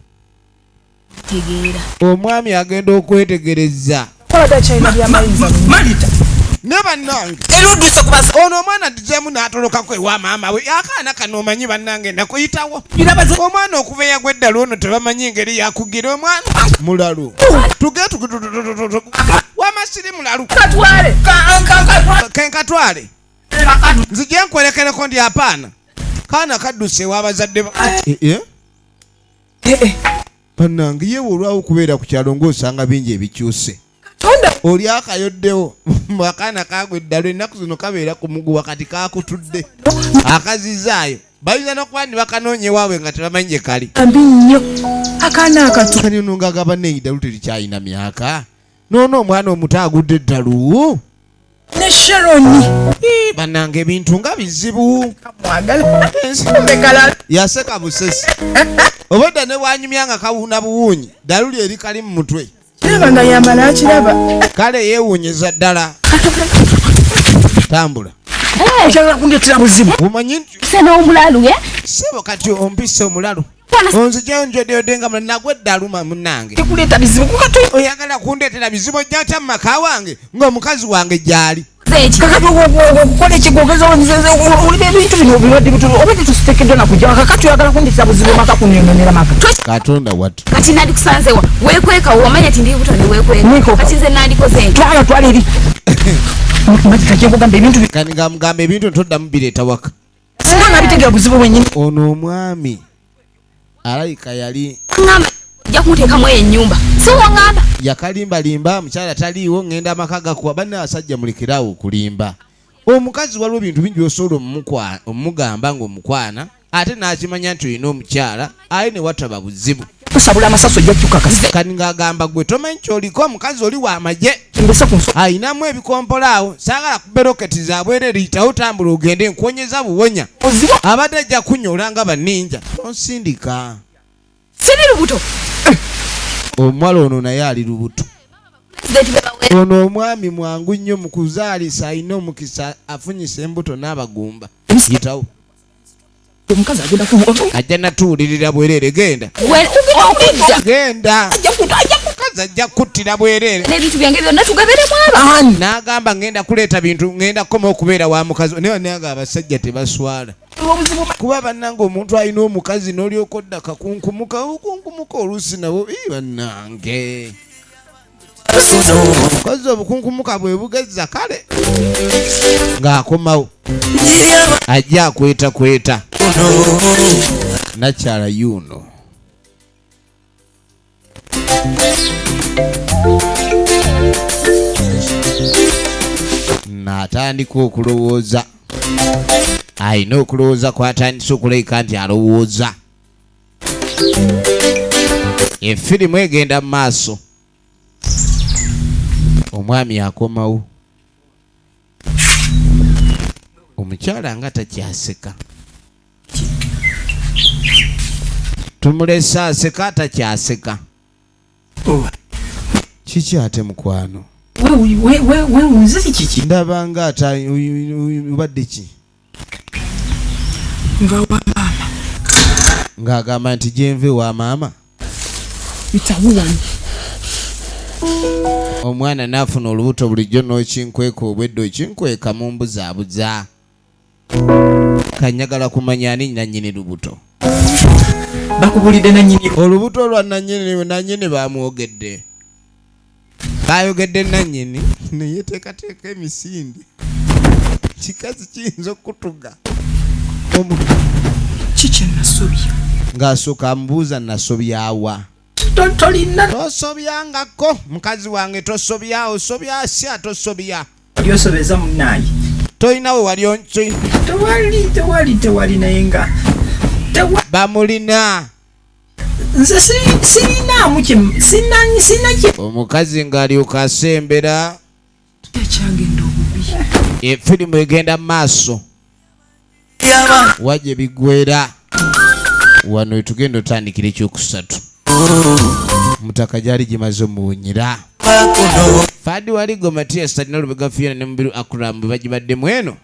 Tegeera. Omwami agenda okwetegereza. Kwabadde akyalina byamayinza. Malita. Ne bannange. Era odduse ku basa. Ono omwana addizeemu n'atolokako ewa maama we. Akaana kano omanyi bannange nakuyitawo. Omwana okuva eyagwa eddalu ono tebamanyi ngeri yakugira omwana. Mulalu. Tuge tuge tu- tu- tu- tu- tu- Wama siri mulalu. Katwale. Kenkatwale. Nzije nkwerekereko ndi apaana. Kaana kadduse ewa bazadde ba. Eh, eh? Bannange yewe olwawo okubeera ku kyalo ng'osanga bingi ebikyuse. Oli akayoddewo akaana kagwa eddalu ennaku zino kabeera ku muguwa kati kakutudde akazizaayo bayinza n'okuba ni bakanoonya ewaabwe nga tebamanyi gye kali. Mbi nnyo akaana akato. Kati ono ng'agamba neeyi ddalu terikyalina myaka noono omwana omuto agudde eddalu. Ne Sharoni. Ii, bannange ebintu nga bizibu. Mwagala. Yaseka busesi obwedda ne bwanyumya nga kawuuna buwuunyi ddalu lye erikali mu mutwe. Kiraba nga yamala akiraba. Kale yeewuunyiza ddala. Tambula. Okyagala kundeetera buzibu. Omanyi nti Mpise n'omulalu ye? Ssebo kati ompise omulalu. Onzigyeyo njodeode nga nagwa eddalu munnange. Tekuleeta bizibu kuka Oyagala kundeetera bizibu ojja otya mu maka wange ng'omukazi wange gy'ali. Kakati okukola ekigogeza olina ebintu bino obirwadde bitono oba tetusiteekeddwa nakujja kakati oyagala kundeetera buzibu maka kunyononera maka. Katonda wattu. Kati nandikusanze wa? Weekweka wamanya nti ndi lubuto ne weekweka. Kati nze nandikoze nti. Twala twala eri. Malita kyenkugamba ebintu Kati nga mugamba ebintu toddamu bireeta waka. Singa nabitegera buzibu bwennyini. Ono omwami alabika yali Ŋŋamba ojja kunteekamu eyo ennyumba. Si waŋŋamba. Yakalimbalimba mukyala taliiwo ŋŋenda amaka gakuwa. Banne abasajja mulekeraawo okulimba. Omukazi waliwo ebintu bingi by'osobola omugamba ng'omukwana ate n'akimanya nti olina omukyala aye ne wataba buzibu. Kusabula amasaso ojja kyukakasa. Kati ng'agamba gwe tomanyi ky'oliko omukazi oli w'amagye. Ayinamu ebikompola awo saagala kuba roketi zabwerere yitawo tambula ogende nkuwonyeza buwonya. Abadde ajja kunyola nga banninja. Tonsindika. Siri lubuto. Omuwala ono naye ali lubuto. Pulezidenti be bawe. Ono omwami mwangu nnyo mu kuzaalisa alina omukisa afunyisa embuto n'abagumba. Yitawo. Omukazi agenda ku Ajja natuwulirira bwereere genda. We okujja. Genda. Omukazi ajja kuttira bwereere. N'ebintu byange byonna tugaberemu aba. N'agamba ngenda kuleeta bintu ngenda kukoma okubeera wa mukazi. Naye bannange abasajja tebaswala. Kuba bannange omuntu alina omukazi n'olyoka odda kakunkumuka obukunkumuka oluusi nabo ii bannange. Omukazi obukunkumuka bwe bugezza kale ng'akomawo ajja akwetakweta nakyala yuno. Atandika okulowooza, alina okulowooza kwatandise okulabika nti alowooza. Efirimu egenda mu maaso, omwami akomawo, omukyala nga takyaseka, tumulese aseka, takyaseka. Kiki ate mukwano? Wewunze kiki? Ndaba nga ata obadde ki? Nva wa maama. Ng'agamba nti gyenva ewa maama. Bitawo wano. Omwana n'afuna olubuto, bulijjo n'okinkweka, obwedde okinkweka mumbuzaabuza. Kanyagala kumanya ani nannyini lubuto. Bakubulidde nannyini? Olubuto lwa nannyini, nannyini bamwogedde, bayogedde nannyini, neyeteekateeka emisinde. Kikazi kiyinza okutuga. Kiki nasobya? Ng'asooka amubuuza, nasobyawa? Tolina. Tosobyangako mukazi wange, tosobya, osobya sya, tosobya. Lyosobeza munaayi. Tolina we wali onki? Tewali, tewali, tewali, naye nga bamulina. Nze sirinaamu kye sina kye. Omukazi ng'alyoka asembera. Ekyagenda obubi. Efirimu egenda mu maaso, wajje biggwera wano wetugenda otandikira ekyokusatu. Mutaka gyali gimaze omuwunyira. Fadi Waligo Matias talina Lubega Fiona ne Mubiru Akram bwe bagibaddemu eno.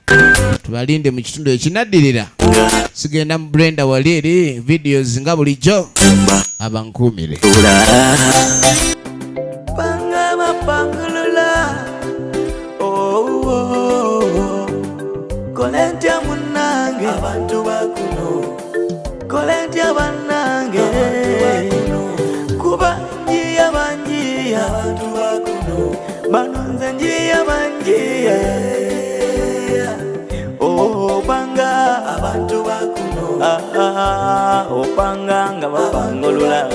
Tubalinde mu kitundu ekinaddirira. Sigenda mu Brenda wali eri videos nga bulijjo, abankuumire. Panga mapangulula, oh, oh, oh. Kole ntya munnange, abantu bakuno, kole ntya bannange, kuba njiya banjiya, abantu bakuno bano, nze njiya banjiya, oh, panga abantu bakuno, ah, ah, opanga nga bapangulula,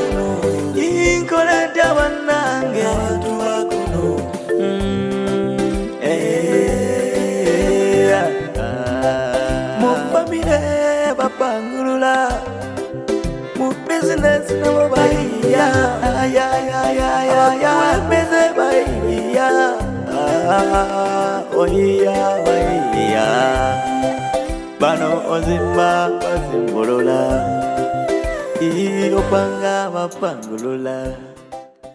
nkole ntya bannange, abantu bakuno. Eh, ah. Mu famire bapangulula, mu bizinesi nabo bayiya, abakulembeze bayiya, oyiya bayiya, bano ozimba bazimbulula, opanga bapangulula.